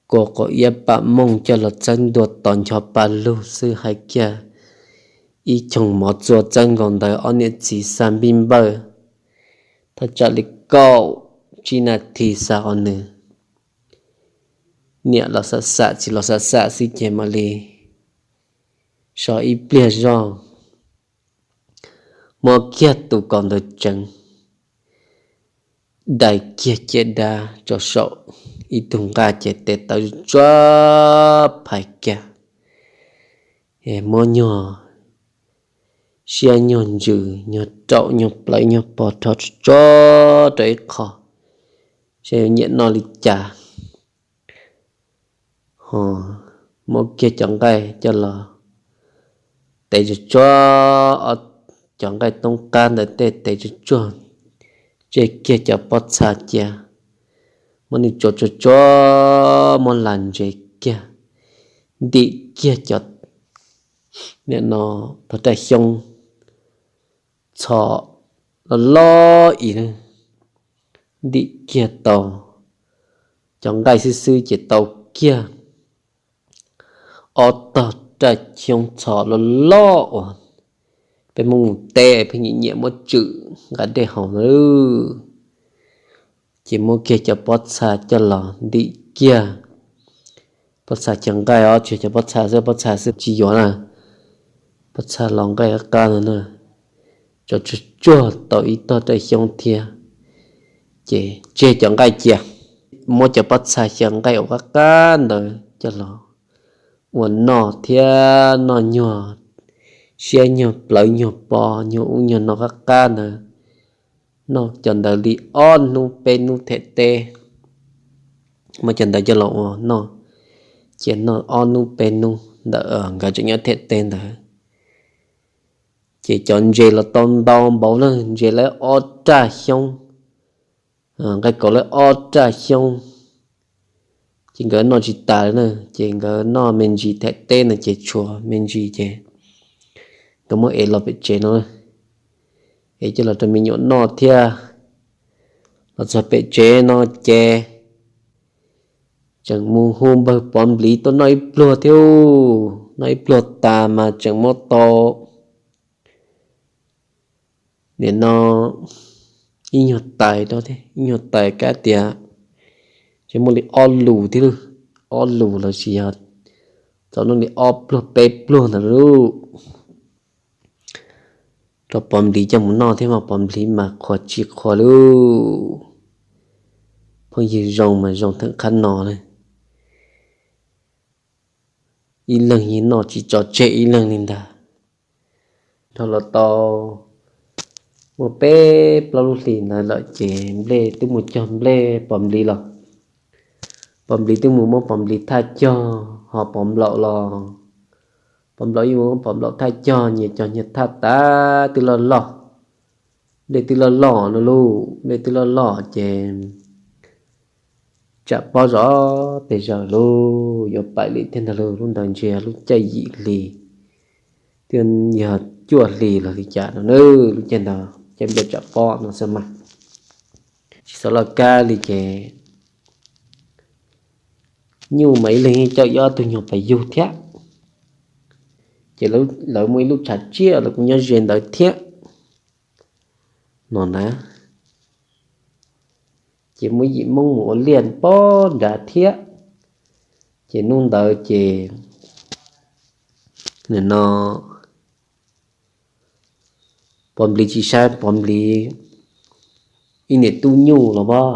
kua quav iab pam mooj coj los txawb ntua tos ncho pa lug xwb hais kiag ib choo mov txua txawb nkaus ntawd ob niam txiv xa npij npawj thaj tsam li kaum tsib nas this xa os nws. Niam los xam xam txiv los xam xam xwb ces mam li so ib pliag zog, muab kiag tus kaus ntawd tseev, dai kiag ciaj dab rau saum ib tug nqaj ces tes tawv tsuag phais kiag, muab nyuag siab nyuag ntsws nyuag raum nyuag plawv nyuag pog rho tsuag tsuag rau ib qho, saib yuav nyiam noj li cas. Ho muab kiag cov nqaij coj los tes tsuag tsuag, cov nqaij toob qab ntawd tej tes tsuag tsuag, tseg kiag cov pob txha cia, muab nws tsuav tsuag tsuag, muab las ntses kiag, ntim kiag cov niam no pog raj xyoob txhos loj loj ib lub, ntim kiag tau cov nqaij xwb xwb ces tau kiag ob tog raj xyoob txho loj loj uas peb Hmoob mus teb pheej nyiam nyiam muab tswm nqa dej haus na. Ces muab kiag cov pob txha coj los ntim kiag pob txha cov nqaij os, tsis cov pob txha xwb, pob txha xwb tsis yuav na, pob txha los nqaij qab qab no na, tso tsuag tsuag tau ib tog raj xyoob thiab. Ces tseg cov nqaij cia, muab cov pob txha xyaw nqaij uas qab qab ntawd coj los ua noj thiab noj nyuag siab nyuag plawv nyuag pos nyuag ub nyuag no qab qab ntawd, noj cov ntawd li ob hnub peb hnub them teb. Muab cov ntawd coj los ua noj, cia noj ob hnub peb hnub ntawd nkawd tseem nyob them teb ntawd. Ces cov ntses los tau ntau npaum na, ntses lawv ob raj xyoob, nqaij kaus lawv ob raj xyoob. Ces nkawd noj tsis tas na, ces nkawd noj me ntsis them teb no ces tshuav me ntsis ces nkawd muab ev los pem tsev no, ev coj los rau me nyuam noj thiab. Los txog pem tsev no ces tseem mus hu npawg Pov Npliv tuaj noj ib pluag thiab. Noj ib pluag tas mas tseem muab tau nim no ib nyuag tais, ib nyuag tais kab tias tseem muaj li ob lus thiab, ob lus los sis yog txaus noj li ob pluag peb pluag ntawd lauj. Rau Pov Npliv coj mus noj thiab mas Pov Npliv mas qhuas tsis qhuas lauj. Phooj ywg zoo mas zoo theem qhab no na, ib leeg yeej noj tsis tso tseg ib leeg li ntag. Dhau los tau muaj peb plaub lub hlis ntawd lawm ces nplej twb mus cog nplej Pov Npliv los, Pov Npliv twb mus muab Pov Npliv thaj cog, ho Pov Nplaum los, Pov Nplaum yeej mus muab Pov Nplaum thaj cog, nyias cog nyias thaj tas twb loj loj, nplej twb loj loj no lauj, nplej twb loj loj ces tsam pob zov tes zaws lauj, yuav pais li thiab ntag lauj. Lub ntawd ntshe lub caij yim hli, twb yog cuaj hli los li cas no na, lub caij ntawd caij nplej tsam pob no xwb mas. Tsis xav loj kab li ces nyuj mas ib leeg yeej coj ib ob tug nyuag pas yug thiab. Ces lawv muaj ib lub tshav tsiaj los kuj nyob ze ntawd thiab no na. Ces muab yim Hmoob mus ua liaj pob nrad thiab. Ces hnub ntawd ces nim no Pov Npliv tsis saib Pov Npliv ib niam tub nyuj los pab,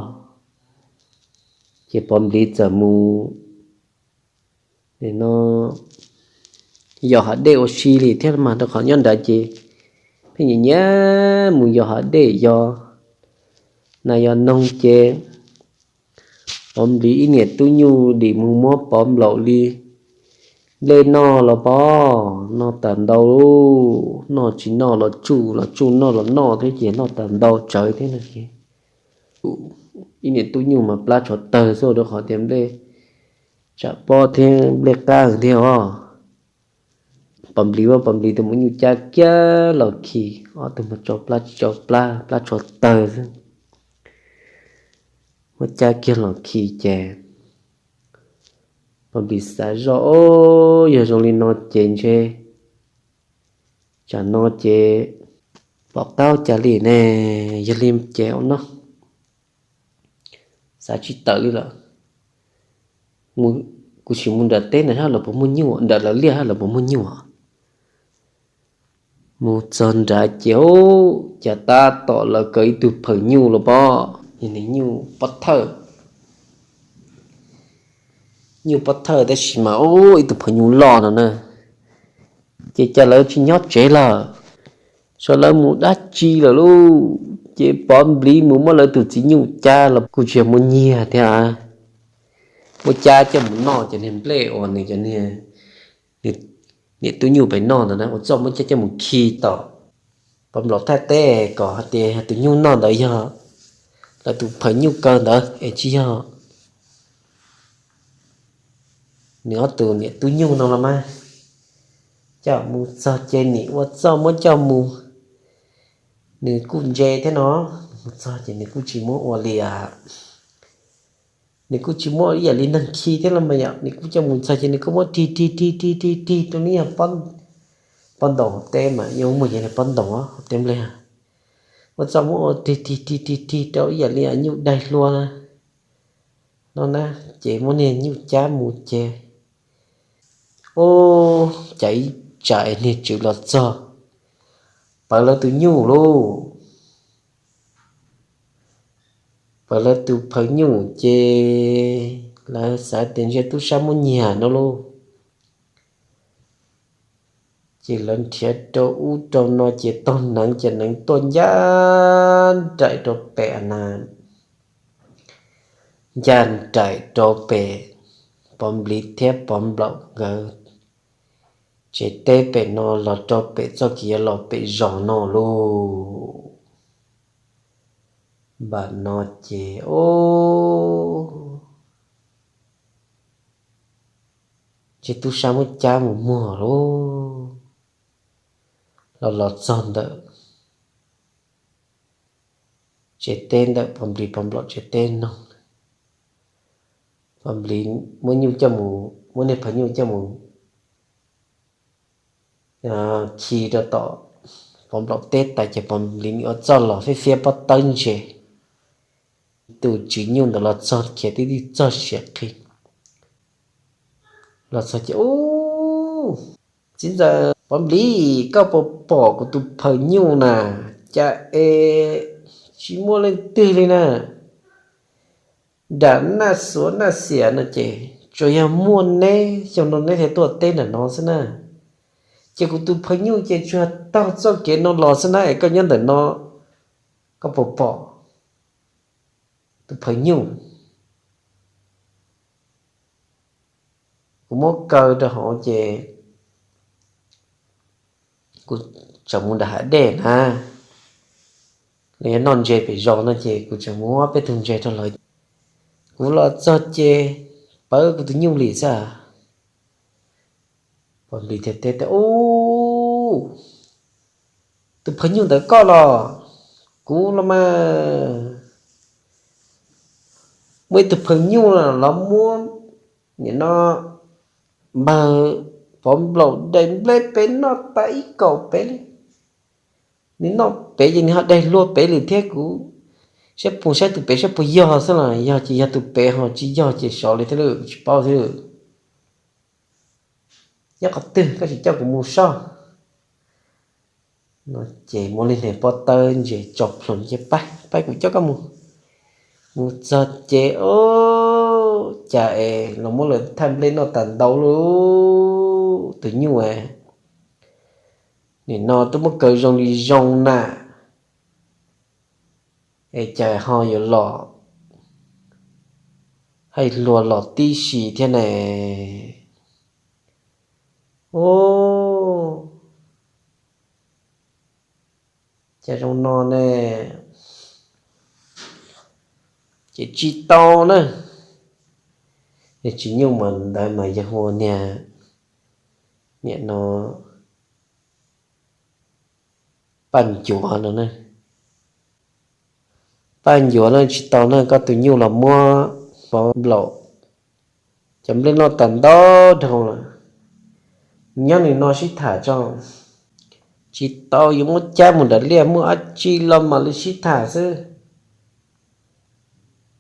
ces Pov Npliv txawm mus nim no yos hav dej ua si li thiab mas, rau qhov nyob nrad ces pheej nyiam nyiam mus yos hav dej yos nas yos noog ces Pov Npliv ib niam tub nyuj dim mus muab Pov Nplaum li nplej noj los pab, noj tas ntau, noj tsis noj los tsuj, los tsuj noj los noj thiab ces noj tas ntau tsawv thiab no ces ib niam tub nyuj mas plab tshuav tawg xwb rau qhov tias nplej tsam pob thiab nplej qab thiab os. Pov Npliv, Pov Npliv tus muam nyuj cab kiag los khi, ob tug mas tsau plab tsis tsau plab, plab tshuav tawg xwb. Muab cab kiag los khi ces Pov Npliv xav zoj, o, yog zoo li no ces ntshe tsam no ces pom qab cas li ne, yog li ces ua no, xav tsis tawm li lawm. Kuv sim mus nram teb ntawd seb lawv puas muaj nyuj, nram lawv liaj seb lawv puas muaj nyuj. Mus txog nrad ces, cas tab tom lawv kaw ib tug phawj nyuj los pab, nyuj pob thawj, nyuj pob thawj tab sis mas ib tug phawj nyuj loj no na. Ces cas lawv tsis nyob tsev lawm, seb lawv mus dab tsi lawm lauj. Ces Pov Npliv mus muab lawv tus txiv nyuj cab los kuj tsis yog muaj nyiaj thiab, muab cab coj mus noj cov niag nplej uas nws cov niam tub nyuj pem noj ntawd na, ua txuj muab cab coj mus khi tom Pov Nplaum thaj teb kom hais tias tus nyuj noj ntawd yog lawv tus phawj nyuj kaw ntawd es tsis yog nws ob tug niam tub nyuj no los mas. Coj mus txog ces nim ua txuj muab coj mus, nws kuj ntse thiab no, Mus txog ces nws kuj tsis muab ua li, nws kuj tsis muab ib yam li neeg khi thiab los mas yom, nws kuj coj mus txog ces nws kuj muab rig rig rig rig rig rig rau neb yog pob ntoos teb mas yog muaj yam li pob ntoos teb nplej, muab txoj muab ua rig rig rig rig rig rau ib yam li nyuj daig hlua no na, ces muab niag nyuj cab mus ces, ub, cas ib tsam niag tswv los txog, pawv lawv tus nyuj lauj. Pawv lawv tus phaw nyuj ces lawv xav tias ntshe tub sab muab nyiag no lauj. Ces lawv nrhiav rau ub rau no ces taug neev ces neev tuaj ncaj nraim rau pem na, ncaj nraim rau pem Pov Npliv thiab Pov Nplaum nkawd tsev teb pem no los rau pem txoj kev yuav los pem zos no lauj. Npam no ces, ub, ces tub sab muab cab mus muag lauj. Los los txog ntawm tsev teb ntawm Pov Npliv Pov Nplaum tsev teb no, Pov Npliv muab nyuj coj mus, muab niag phaw nyuj coj mus khi rau tom Pov Nplaum teb tas ces Pov Npliv nim ua txoj los fiab fiab pob tawb ntses. Tus tswv nyuj ntawd los txog khiav tib tib txog siav qhi los txog ces, ub, txiv ntxawm Pov Npliv, koj puas pom kuv tus phaw nyuj na? Cas es tsis muaj leej twg li na. Nram naj xuav naj xiam no ces tsuas yog muaj neb xyoo no neb thiaj tuaj teb nram no xwb na. Ces kuv tus phaw nyuj ces tsuas taug txoj kev no los xwb na, es koj nyob ntawm no koj puas pom tus phaw nyuj? Kuv muab kaw rau hauv ces kuv tseem mus nram hav dej na, noj ntses pem zos no ces kuv tseem mus muab peb tug ntses rau lawv. Kuv los txog ces pawv kuv tus nyuj li xwb. Pov Npliv thiaj teb tias, ub, tus phaw nyuj ntawd koj los? Kuv los mas. Muaj ib tug phaw nyuj los muab nim no npawg Pov Nplaum daim nplej pem noj tas ib kaum pem li. Nws noj pem ces nws ho daig hlua pem li thiab, kuv saib puas saib tus pem saib puas yog xwb los yog ces yog, tus pem ho tsis yog ces sov li thiab lawm, tsis paub thiab. Nyob qhov twg koj tsis coj kuv mus soj? No ces muab li niag pob tawb ntses tso plhuav ces pab pab kuv coj koj mus. Mus txog ces, ub, cas es los muab lawv thaij nplej noj tas ntau lauj, tus nyuj es nim no twb muab kaw zoo li zoo na, es cas ho yuav los hais hlua los tib si thiab ne. Ub, cas zoo no ne, ces tsis tau na. Niag tswv nyuj mas ntawd mas yog hu ua niag, niam no, Paj Ncuav no na. Paj Ncuav na, tsis tau na, koj tus nyuj los muab Pov Nplaum cov nplej noj tas ntau dhau lawm. Nyob nws no sib tham tso. Tsis tau, yuav muab cab mus nram liaj, muaj dab tsi los mam li sib tham xwb.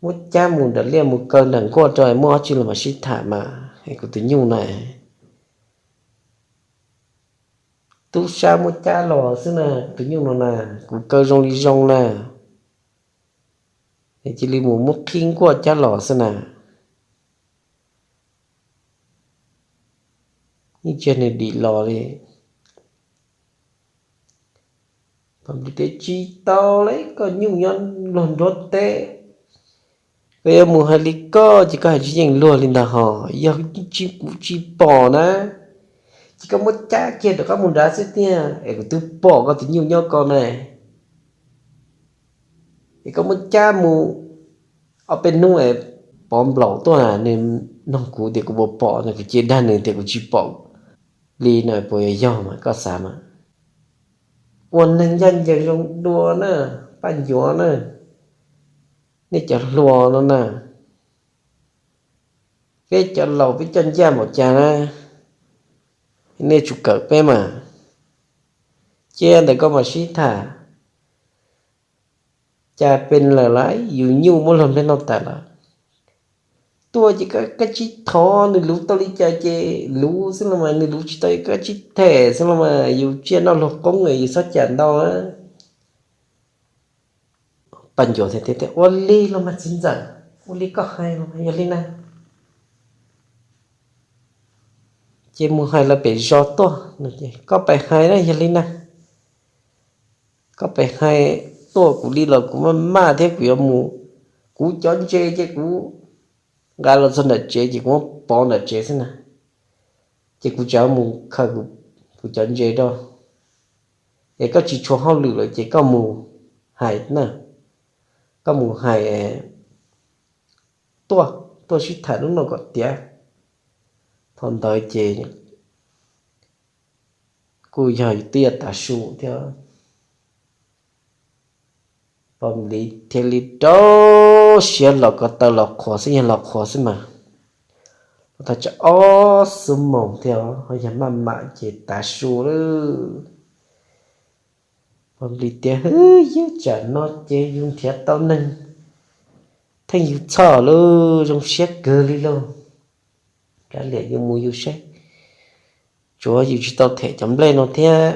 Muab cab mus nram liaj mus kaw nram nkuaj rau, muaj dab tsi los mam sib tham mas, es kuv tus nyuj na. Tub sab muab cab los xwb na, tus nyuj no na, kuv kaw zoo li zoo na, es cia li mus muab qhib nkuaj cab los xwb na. Yeej tsis yog nws dim los li. Pov Npliv tias tsis tau li, koj nyuj nyob luag nruab teb, koj yuav mus hais li koj ces koj hais tsis yeej luag li ntag hos, yog tsis, kuv tsis pom na, ces koj muab cab kiag rov qab mus nrad xwb tiag, es kuv twb pom koj tus nyuj nyob ko na. Es koj muab cab mus ob peb hnub es Pov Nplaum tuaj, nws nug kuv tias kuv puas pom no, kuv cia dag nws tias kuv tsis pom li no, puas yog mas koj xav mas? Ua neeg ncaj ncees zoo dua na, Paj Ncuav na, nej cov hluas no na, peb cov laus peb coj ncaj npaum cas na, nej tsum kawm peb mas. Cia ntawm koj mas sib tham. Cas pes lawm lawm, yus nyuj muab luag nplej noj tas lawm. Tuaj ces koj tsib thov nws luv tau li cas ces luv xwb los mas, nws luv tsis tau koj tsib them xwb los mas, yus tsiaj noj luag qoob yus txhob cam ntau. Paj Ncuav tias, Ua li los mas txiv ntxawm, ua li koj hais los mas yog li na. Ces mus hais lawv pem zos tuaj, koj pem hais na, yog li na. Koj pem hais tuaj kuv li los kuv maj maj thiab kuv yuav mus. Kuv cov ntses ces kuv nqa los txog nram tsev ces kuv muab pov nram tsev xwb na. Ces kuv tseem mus khaws kuv cov ntses rau. Es koj tsis tshua hauj lwm lawm ces koj mus hais na, koj mus hais tuaj, tuaj sib tham lub no kom tiav. Thaum ntawd ces kuj yog twb yog tav su thiab. Pog Npliv thiaj li rau siab los ko taw los qhuas xwb, yog los qhuas xwb mas. Los tau tsam ob xuab moos thiab ho yog maj mam ces tav su lawm. Pog Npliv tias, Hwb, yog tsam no ces yus nrhiav tau neeg theej yus txhoj lawm, zoo siab kawg li lauj. Kav liam yus mus yus saib, tsuav yus tsis tau them cov nplej no thiab,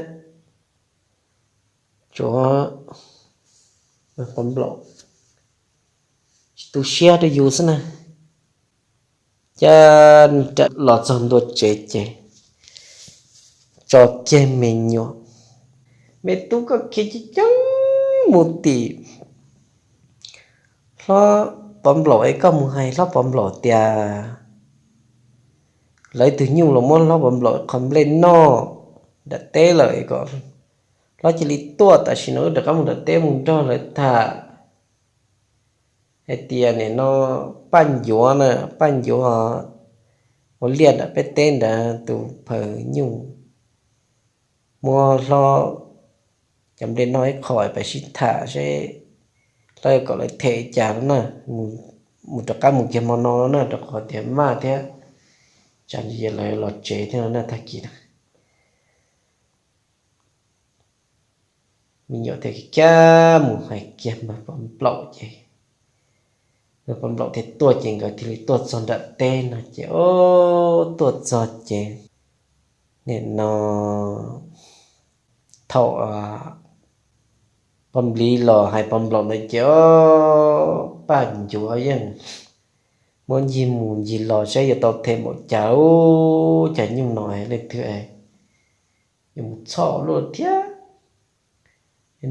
tsuav pov nplaum tsis tu siab rau yus xwb na. Cas los txog ntua tsev ces tso kiag me nyuam, Me tub, koj khiav coob coob mus tim hlob pov nplaum es koj mus hais hlob pov nplaum tias lawv ib tug nyuj los muab hlob pov nplaum qhov nplej noj nram teb lawm es kom hlob cia li tuaj tam sim no wb rov qab mus nram teb mus nrog lawv tham. Hais tias nim no Paj Ncuav na, Paj Ncuav ua liaj nram peb teb nrad tus phaws nyuj muab hlob cov nplej noj ib qho, peb sib tham seb hlob yuav kom lawv them cas no na. Mus rov qab mus kiag hmo no no na, rau qhov tias maj thiab, tsam ntsis lawv los tsev thiab no na, tag kis na. Me nyuam thiaj kiag mus hais kiag npawg pov nplaum ces npawg pov nplaum thiaj tuaj ces nkawd thiaj li tuaj txog nram teb no ces, o, tuaj txog ces nim no thaum pog Npliv los hais pov nplaum ntawd ces, o, Paj Ncuav yeej muab ncig mus ncig los saib yuav tau them npaum cas, u, cas nyuj no leej twg yuav mus txhoj luaj thiab.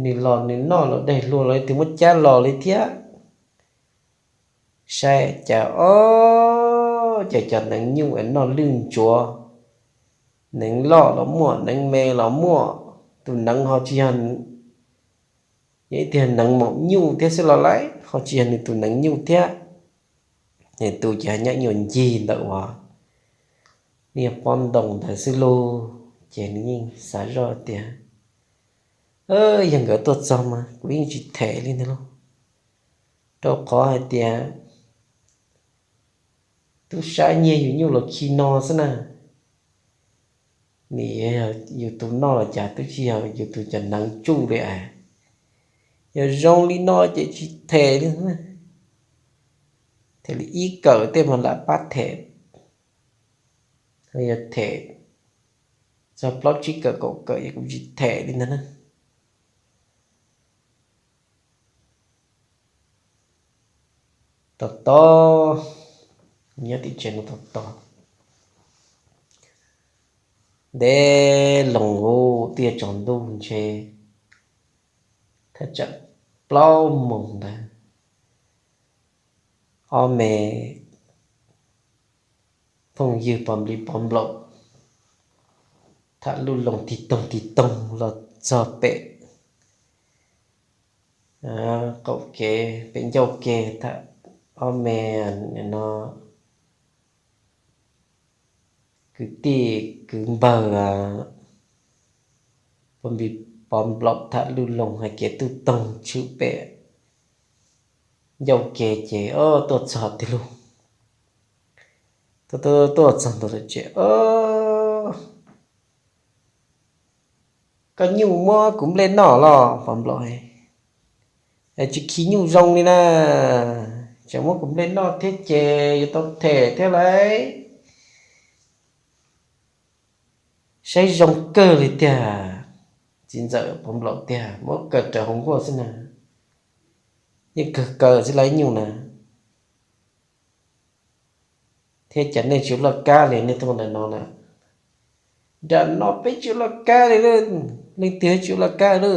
Nws los nws noj los daig hluas los leej twg muab cab los li thiab. Saib cas, o, cas cov neev nyuj es noj lwj ntsuav, neev loj los muaj, neev me los muaj, tus neev ho tsis yog, yog ib tiag neev maum nyuj thiab xwb los lawm, ho tsis yog nws tus neev nyuj thiab. Nws tus ces nyob nyuag ncig ntawm uas niag pob ntoo ntawd xwb lauj. Ces nws yeej xav zoj tias, yog nkawd tuaj txog mas kuv yeej tsis them li ntag lauj, rau qhov hais tias tub sab nyiag yus nyuj los khi no xwb na. Nws yog yus tus noj los cas twb tsis yog yus tus cov neev tsuj li as. Yog zoo li no ces tsis them li. Them li ib kawm tej mas lam pab them, yog them txog plaub tsib kawm kaum kawm ces kuv tsis them li ntag na. Tos tos, nyob tim tsev no tos tos, ntev loo ub, twb yuav tsaus ntuj ntshe thaj tsam plaub moos ntawd, ob me phooj ywg pov npliv pov nplaum tham lub loo tig toog tig toog los txog pem qaum kev, pem ncauj kev, tham ob me no kwv tij kwv npawg pov npliv Pov Nplaum tham lub loo hais kev tub toog tshwm pem ncauj ke ces tuaj txog tij lug, tuaj txog ntua ces, Koj nyuj muab kuv nplej noj los? Pov Nplaum, tsis khi nyuj zoo li na, tseem muab kuv nplej noj thiab ces yuav tau them thiab lauj. Saib zoo kawg li tiag. Txiv ntxawm Pov Nplaum tiag, muab kaw raws hauv nkuaj xwb na, yeej kawg kaw xwb lauj, ib nyuj na. Thiab cas nej tsis ua laj kab li nej tuaj ntawm no na? Nram no peb tsis ua laj kab li, leej twg tsis ua laj kab li.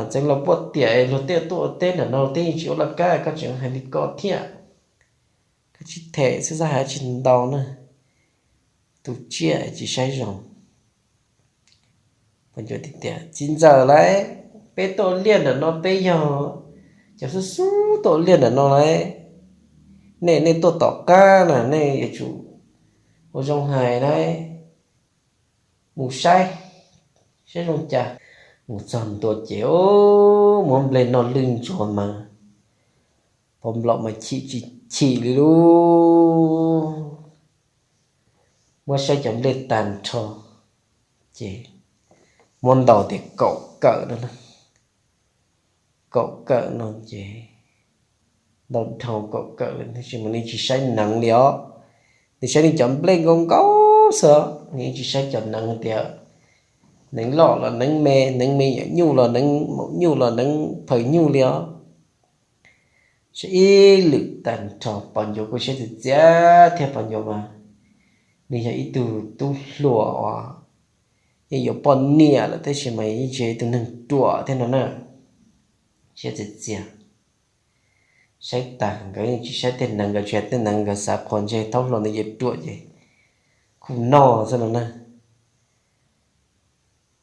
Txeev los puaj tiam luag tej tuaj ua teb nram no tej yeej tsis ua laj kab, koj tseem hais li ko thiab. Koj tsis them xwb xav hais tsis ntau na, tus tsiaj tsis saib zoo. Pov Nplaum tias, Txiv ntxawm lauj, peb tuaj liaj nram no peb yog cov xub xub tuaj liaj nram no lauj. Nej, nej tuaj tom qab na nej yuav tsum ua zoo hais lauj. Mus saib, saib zoo cas. Mus txog ntua ces muab nplej noj lwj ntsuag mas Pov Nplaum mas chim tsis chim li lauj. Muab saib cov nplej tag nrho ces muab ntaus tias kaum kawm no, kaum kawm no ces ntaus dhau kaum kawm lawm tab sis mas nws tsis saib neev li os. Nws saib nws cov nplej nkaus nkaus xwb, nws yeej tsis saib cov neev tias neev loj los neev me, neev me nyuam nyuj los neev maum nyuj los neev phaws nyuj li os. Saib ib lwm tag nrho Pov Ncuav kuj saib txias txias thiab, Pov Ncuav mas nws yog ib tug tub hluas uas yeej yuav poj niam lawm tab sis mas yeej tsis yog ib tug neeg ruam thiab no na. Saib txias txias, saib tag nkawd yeej tsis saib tej neev, nkawd tsis hais tej neev, nkawd xav qhuas ntsej thaub hluas ntawd ces ruam ces kuj noj xwb no na.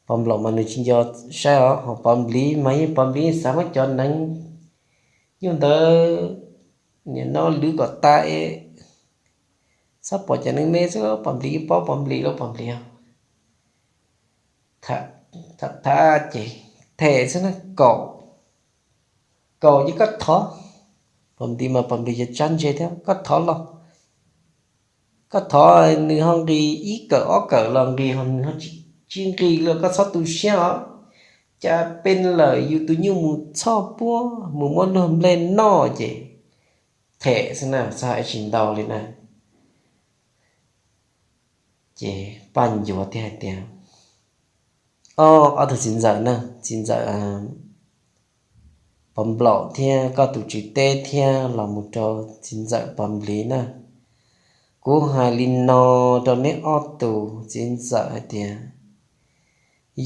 Pov Nplaum mas nws tsis nco saib os, ho Pov Npliv mas yeej, Pov Npliv yeej xav muab cov neev nyuj ntawd nim no lwv kom tas es txhob pom cov neev me xwb, Pov Npliv yeej paub Pov Npliv lawm, Pov Npliv tham tham ces them xwb na, kaum, kaum ces koj thov. Pov Npliv mas Pov Npliv ces tsab ntse thiab, koj thov los, koj thov nws ho nqis ib kawm ob kawm los nqis, ho nws ho tsis nqis los koj txhob tu siab os. Cas peb lawm yus tus nyuj mus txhoj puab mus muab luag nplej noj ces them xwb na, txhob hais tsis ntau li na. Ces Paj Ncuav thiaj hais tias, Ob, ob tug txiv ntxawm na, txiv ntxawm Pov Nplaum thiab koj tus tswv teb thiab los mus rau txiv ntxawm Pov Npliv na, kuv hais li no rau neb ob tus txiv ntxawm hais tias,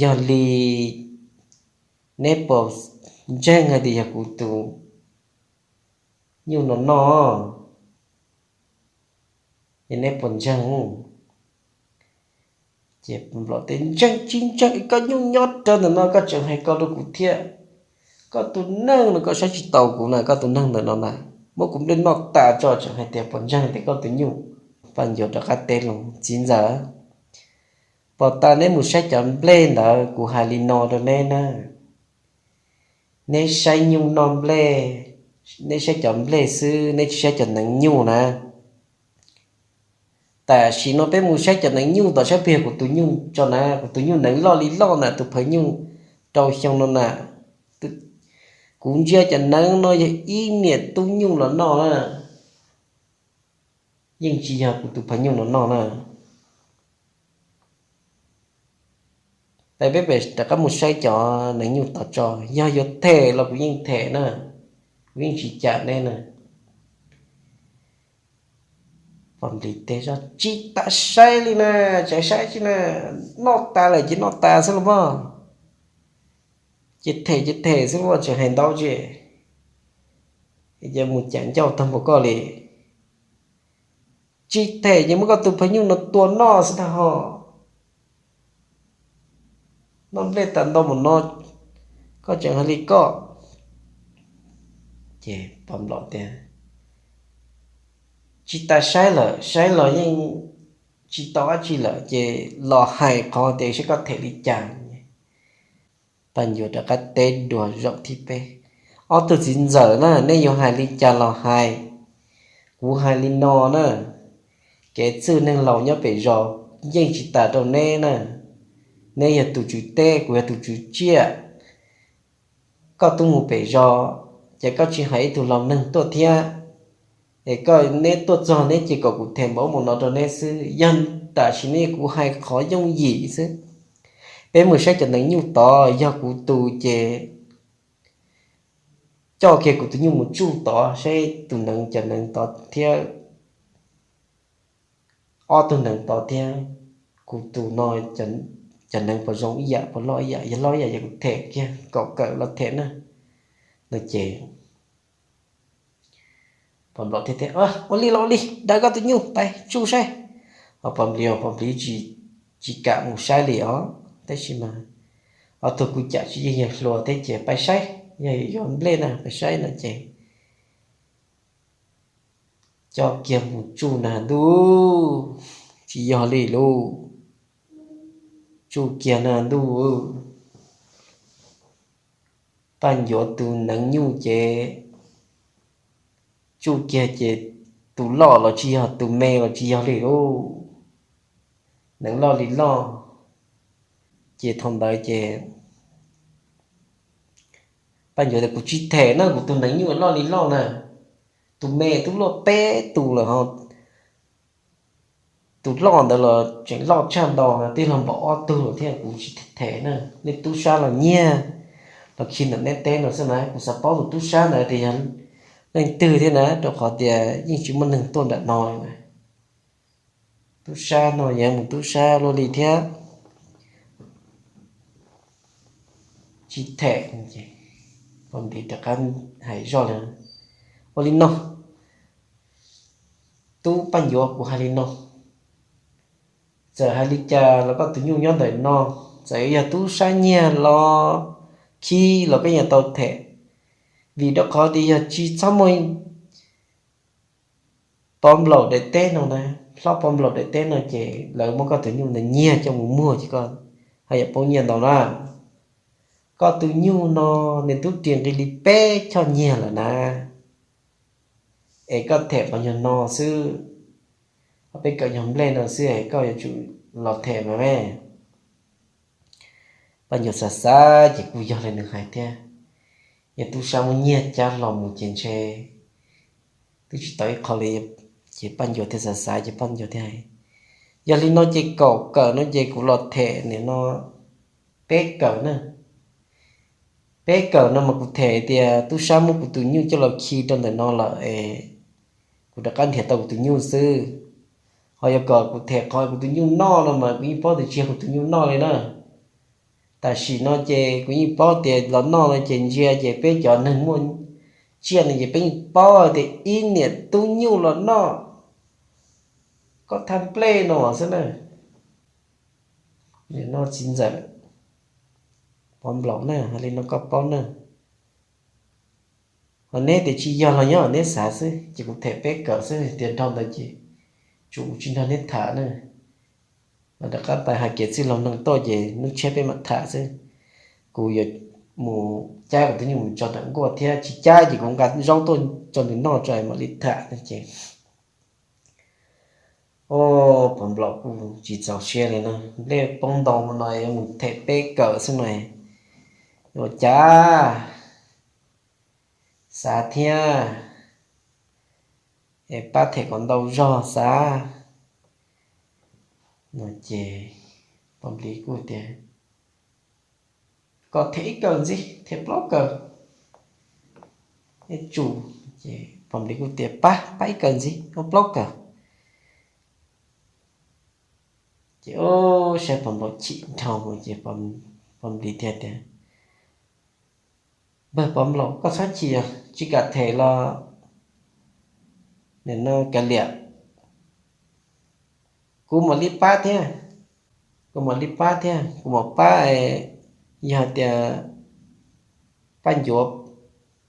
yog li neb puas ntseeg hais tias yog kuv tus nyuj no noj? Yog neb puas ntseeg? Ces Pov Nplaum teb, Ntseeg tsis ntseeg, koj nyuj nyob rau ntawm no koj tseem hais ko rau kuv thiab. Koj tus neeg no koj saib tsis taus kuv na, koj tus neeg ntawm no na, muab kuv nplej noj tas tso tseem hais tias puas ntseeg tias koj tus nyuj. Paj Ncuav rov qab teb los, Txiv ntxawm, pom tas neb mus saib cov nplej ntawd, kuv hais li no rau neb na, neb saib nyuj noj nplej, neb saib cov nplej xwb, neb tsis saib cov neev nyuj na. Tam sim no peb mus saib cov neev nyuj tom sab peg kuv tus nyuj tso na, kuv tus nyuj neev loj li loj na, tus phaws nyuj rau xyoo no na. Kuv ntsia cov neev no yog ib niam tub nyuj los noj na, yeej tsis yog kuv tus phaws nyuj los noj na. Peb, peb rov qab mus saib cov neev nyuj tom tso, yog yuav them los kuv yeej them na, kuv yeej tsis cam neb na. Poj Npliv teb, Tsis tas saib li na, tseem saib tsis na, noj tas lawm ces noj tas xwb los mas. Ces them ces them xwb los mas, tseem hais ntau tsis, ces mus cam ncauj tag npaum koj li. Tsis them ces muab koj tus phaws nyuj no tua noj xwb tag ho. Noj nplej tas ntau mus no, koj tseem hais li koj. Ces Poj Nplaum tias, Tsis tas saib lawm, saib los yeej tsis tau dab tsi lawm ces los hais qhov tias saib koj them li cas. Paj Ncuav rov qab teb dua zaum thib peb, ob tug txiv ntxawm na, nej yuav hais li cas los hais, kuv hais li no na, kev txwj neeg laus nyob pem zos yeej tsis tas rau neb na. Neb yog tus tswv teb, kuv yog tus tswv tsiaj. Koj twb mus pem zos, ces koj tsis hais ib tug laus neeg tuaj thiab, es koj neb tuaj txog neb ces kom kuv them npaum ub npaum no rau neb xwb. Yog tam sim no kuv hais qhov yooj yim xwb. Peb mus saib cov neev nyuj tod, yog kuv tus ces coj kiag kuv tus nyuj mus tsuj tod saib tus neev, cov neev tod thiab ob tug neev tod thiab kuv tus no, cov neev puas zoo ib yam, puas loj ib yam. Yog loj ib yam ces kuv them kiag kaum kawm los them na. No ces Pov Nplaum thiaj tias, Ua li los ua li, daws koj tus nyuj pais tsuj saib. Ho Pov Npliv, Pov Npliv tsis kam mus saib li os, tab sis mas ob tug kuj cam tsis yeej yog hluas thiab ces pais saib, yog yuav nplej na pais saib no ces coj kiag mus tsuj na ntuj, tsis yog li lauj. Tsuj kiag na ntuj, Paj Ncuav tus neev nyuj ces tsuj kiag ces tus loj los tsis yog, tus me los tsis yog li lauj. Neev loj li loj. Ces thaum ntawd ces Paj Ncuav tias, Kuv tsis them na, kuv tus neev nyuj loj li loj na, tus me twb luaj peb tus lawm ho tus loj ntawd los tseem loj tshaj ntau, tij laug npaum ob tug lawm thiab, kuv tsis them na. Nej tub sab los nyiag los khi ntawm neb teb no xwb na, kuv xav paub tus tub sab ntawd tias yog leej twg thiab na, rau qhov tias yeej tsis muaj neeg tuaj ntawm no li na. Tub sab no yog mus tub sab luaj li thiab. Tsis them. Pov Npliv rov qab hais zoj li, Ua li no, tub Paj Ncuav, kuv hais li no, txawm hais li cas los koj tus nyuj nyob ntawm no, txawm yog tub sab nyiag los khi los koj yeej tau them, vim rau qhov tias yog tsis txhob muaj Pov Nplaum daim teb no na, hlob Pov Nplaum daim teb no ces lawv muab koj tus nyuj ntawd nyiag coj mus muag ces koj haj yam poob nyiaj ntau na. Koj tus nyuj no nws twb riam nqi li peb choj nyiag lawm na, es koj them qhov nyuag no xwb, ob peb kawm nyuag nplej no xwb es koj yuav tsum los them mas me. Paj Ncuav xav xav ces kuj yog li nws hais thiab, yog tub sab muab nyiag cab los mus ces ntshe twb tsis tau ib qho li. Ces Paj Ncuav thiaj xav xav ces Paj Ncuav thiaj hais, Yog li no ces kaum kawm no ces kuv los them nim no peb kawm na. Peb kawm no mas kuv them tias tub sab muab kuv tus nyuj coj los khi rau ntawm no lawm es kuv rov qab nrhiav tau kuv tus nyuj xwb. Ho yog kom kuv them qhov kuv tus nyuj noj no mas kuv yeej paub tias tsis yog kuv tus nyuj noj li na. Tam sim no ces kuv yeej paub tias los noj no ces ntsia ces peb cov neeg muaj tsiaj no ces peb yeej paub tias ib niam tub nyuj los noj koj thaj nplej no xwb na. Nim no txiv ntxawm Pov Nplaum na, hais li no koj paub na. Ho neb tias tsis yog los nyob neb xav xwb ces kuv them peb kawm xwb, tias nrog ntawd ces tsum tsis nrog neb tham na. Los rov qab pais hais kev txwj laug neeg tuaj ces lub tshiab peb mam tham xwb. Kuv yuav mus cab kuv tus nyuj mus tso nram nkuaj thiab, tsis cab ces kuv nqa zaub tuaj tso nws noj tso mam li tham no ces. O, Pov Nplaum kuj tsis txaus siab li no, nplej poob ntau no yuav mus them peb kawm xwb no, ua cas xav thiab es pab them kom ntau zog xav no ces Pov Npliv kuj tias, Kom them ib kawm ntxiv, them plaub kawm. Ib tsum, ces Pov Npliv kuj tias, Pab, pab ib kawm ntxiv, ua plaub kawm. Ces ub, saib Pov Nplaum chim dhau ces Pov Npliv thiaj tias, Npawg Pov Nplaum, koj txhob chim os, tsis kam them los nim no kav liam, kuv mam li pab thiab. Kuv mam li pab thiab, kuv mam pab. Yog tias Paj Ncuav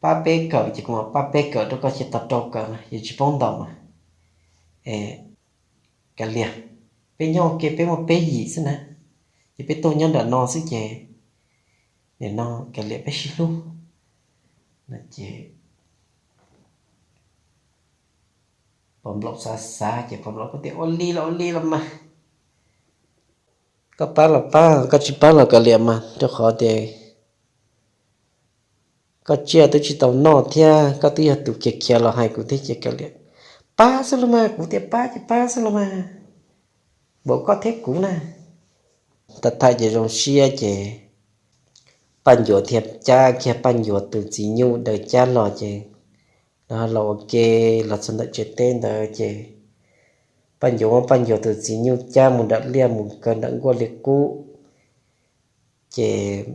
pab peb kawm ces kuv mam pab peb kawm rau koj, cia tau rau kawm mas yeej tsis poob ntau mas. Kav liam, peb nyob ua ke peb muaj peb yim xwb na, ces peb tuaj nyob nram no xwb ces nim no kav liam peb sib hlub. No ces Pov Nplaum xav xav ces Pov Nplaum kuj tias ua li los ua li los mas, koj pab los pab, koj tsis pab los kav liam mas, rau qhov tias koj tsiaj twb tsis tau noj thiab koj twb yog tus khiav khiav los hais kuv thiab ces kav liam, pab xwb los mas, kuv tias pab ces pab xwb los mas, npaum koj thiab kuv na. Tag thaim ces zoo siab ces Paj Ncuav thiaj cab kiag Paj Ncuav tus txiv nyuj daws cab los ces lawv los ua ke los txog ntawm tsev teb ntawd ces Paj Ncuav muab Paj Ncuav tus txiv nyuj cab mus nram liaj mus kaw nram nkuaj li qub. Ces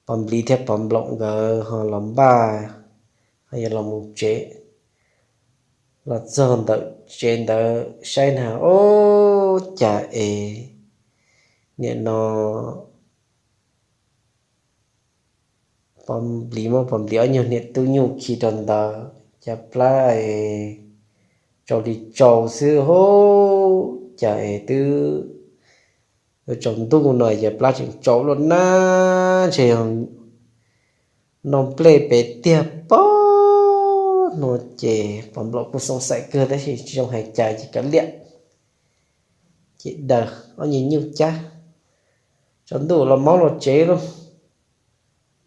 Pov Npliv thiab Pov Nplaum nkawd ho los npaj, ho yog los mus tsev, los txog ntawm tsev ntawd saib na, ub, cas es nim no Pov Npliv muab Pov Npliv ob nyuag niam tub nyuj khi rau ntawd, cas plab es tsau li tsau xwb hub, cas es twb yuav tsaus ntuj no cas plab tseem tsau luaj na, ntshe yog noj nplej pem tiag pob no. Ces Pov Nplaum kuj xoo xaim kawg tab sis tsis zoo hais cas ces kav liam, ces daws ob nyuag nyuj cab, tsaus ntuj los maub los tsev lauj,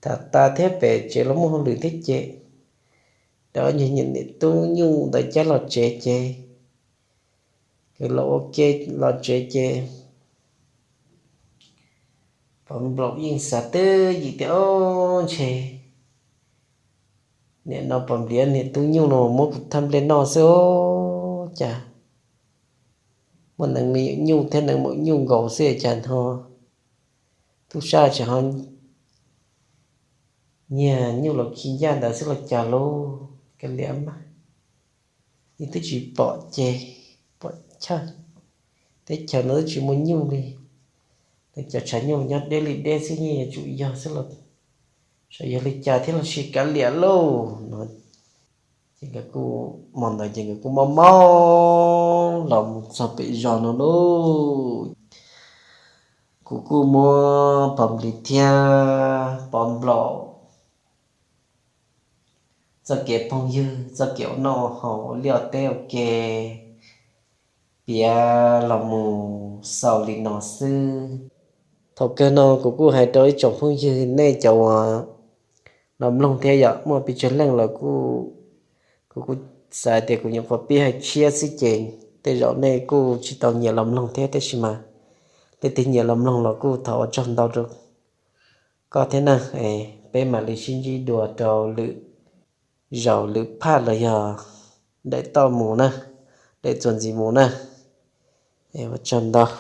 tham tas thiab pem tsev los muaj hauj lwm thiab ces daws ob nyuag niam tub nyuj ntawd cab los tsev ces, kwv los ua ke los tsev ces Pov Nplaum yeej xav twj ywm tias, Ob, ntshe nim no Pov Npliv niam tub nyuj no muab kuv thaj nplej noj xwb os, cas muaj neev me nyuj thiab neev maum nyuj nkaus xwb cas ho tub sab tseem ho nyiag nyuj los khi ncaj ntawd xwb los cas lauj, kav liam mas. Yeej twb tsis pom ces pom chawj, teb chaws no twb tsis muaj nyuj li, lawv cov tshav nyuj nyob deb li deb xwb, yeej yuav tsum yog xwb los, sav yog li cas thiab los sis kav liam lauj no. Ces nkawd kuj, hmo ntawd ces nkawd kuj mob mob los mus txog pem zos no lauj. Kuv kuj muab Pov Npliv thiab Pov Nplaum txoj kev phooj ywg, txoj kev ua noj ua haus, ua liaj ua teb ua ke piav los mus xaus li no xwb. Thaum kawg no kuv kuj hais rau ib tsoom phooj ywg nej cov uas los mloog thiab yom, muaj pes tsawg leej los kuv kuj xav tias kuv nyuam qhuav pib hais tshiab xwb ces tej zaum nej kuj tsis tau nyiam los mloog thiab, tab sis mas leej twg nyiam los mloog los kuj thov ua tsaug ntau rau koj thiab na. Peb mam li sib ntsib dua rau lwm zaus lwm phaj los yog daim toj mus na, daim txuas ntxiv mus na. Ua tsaug ntau.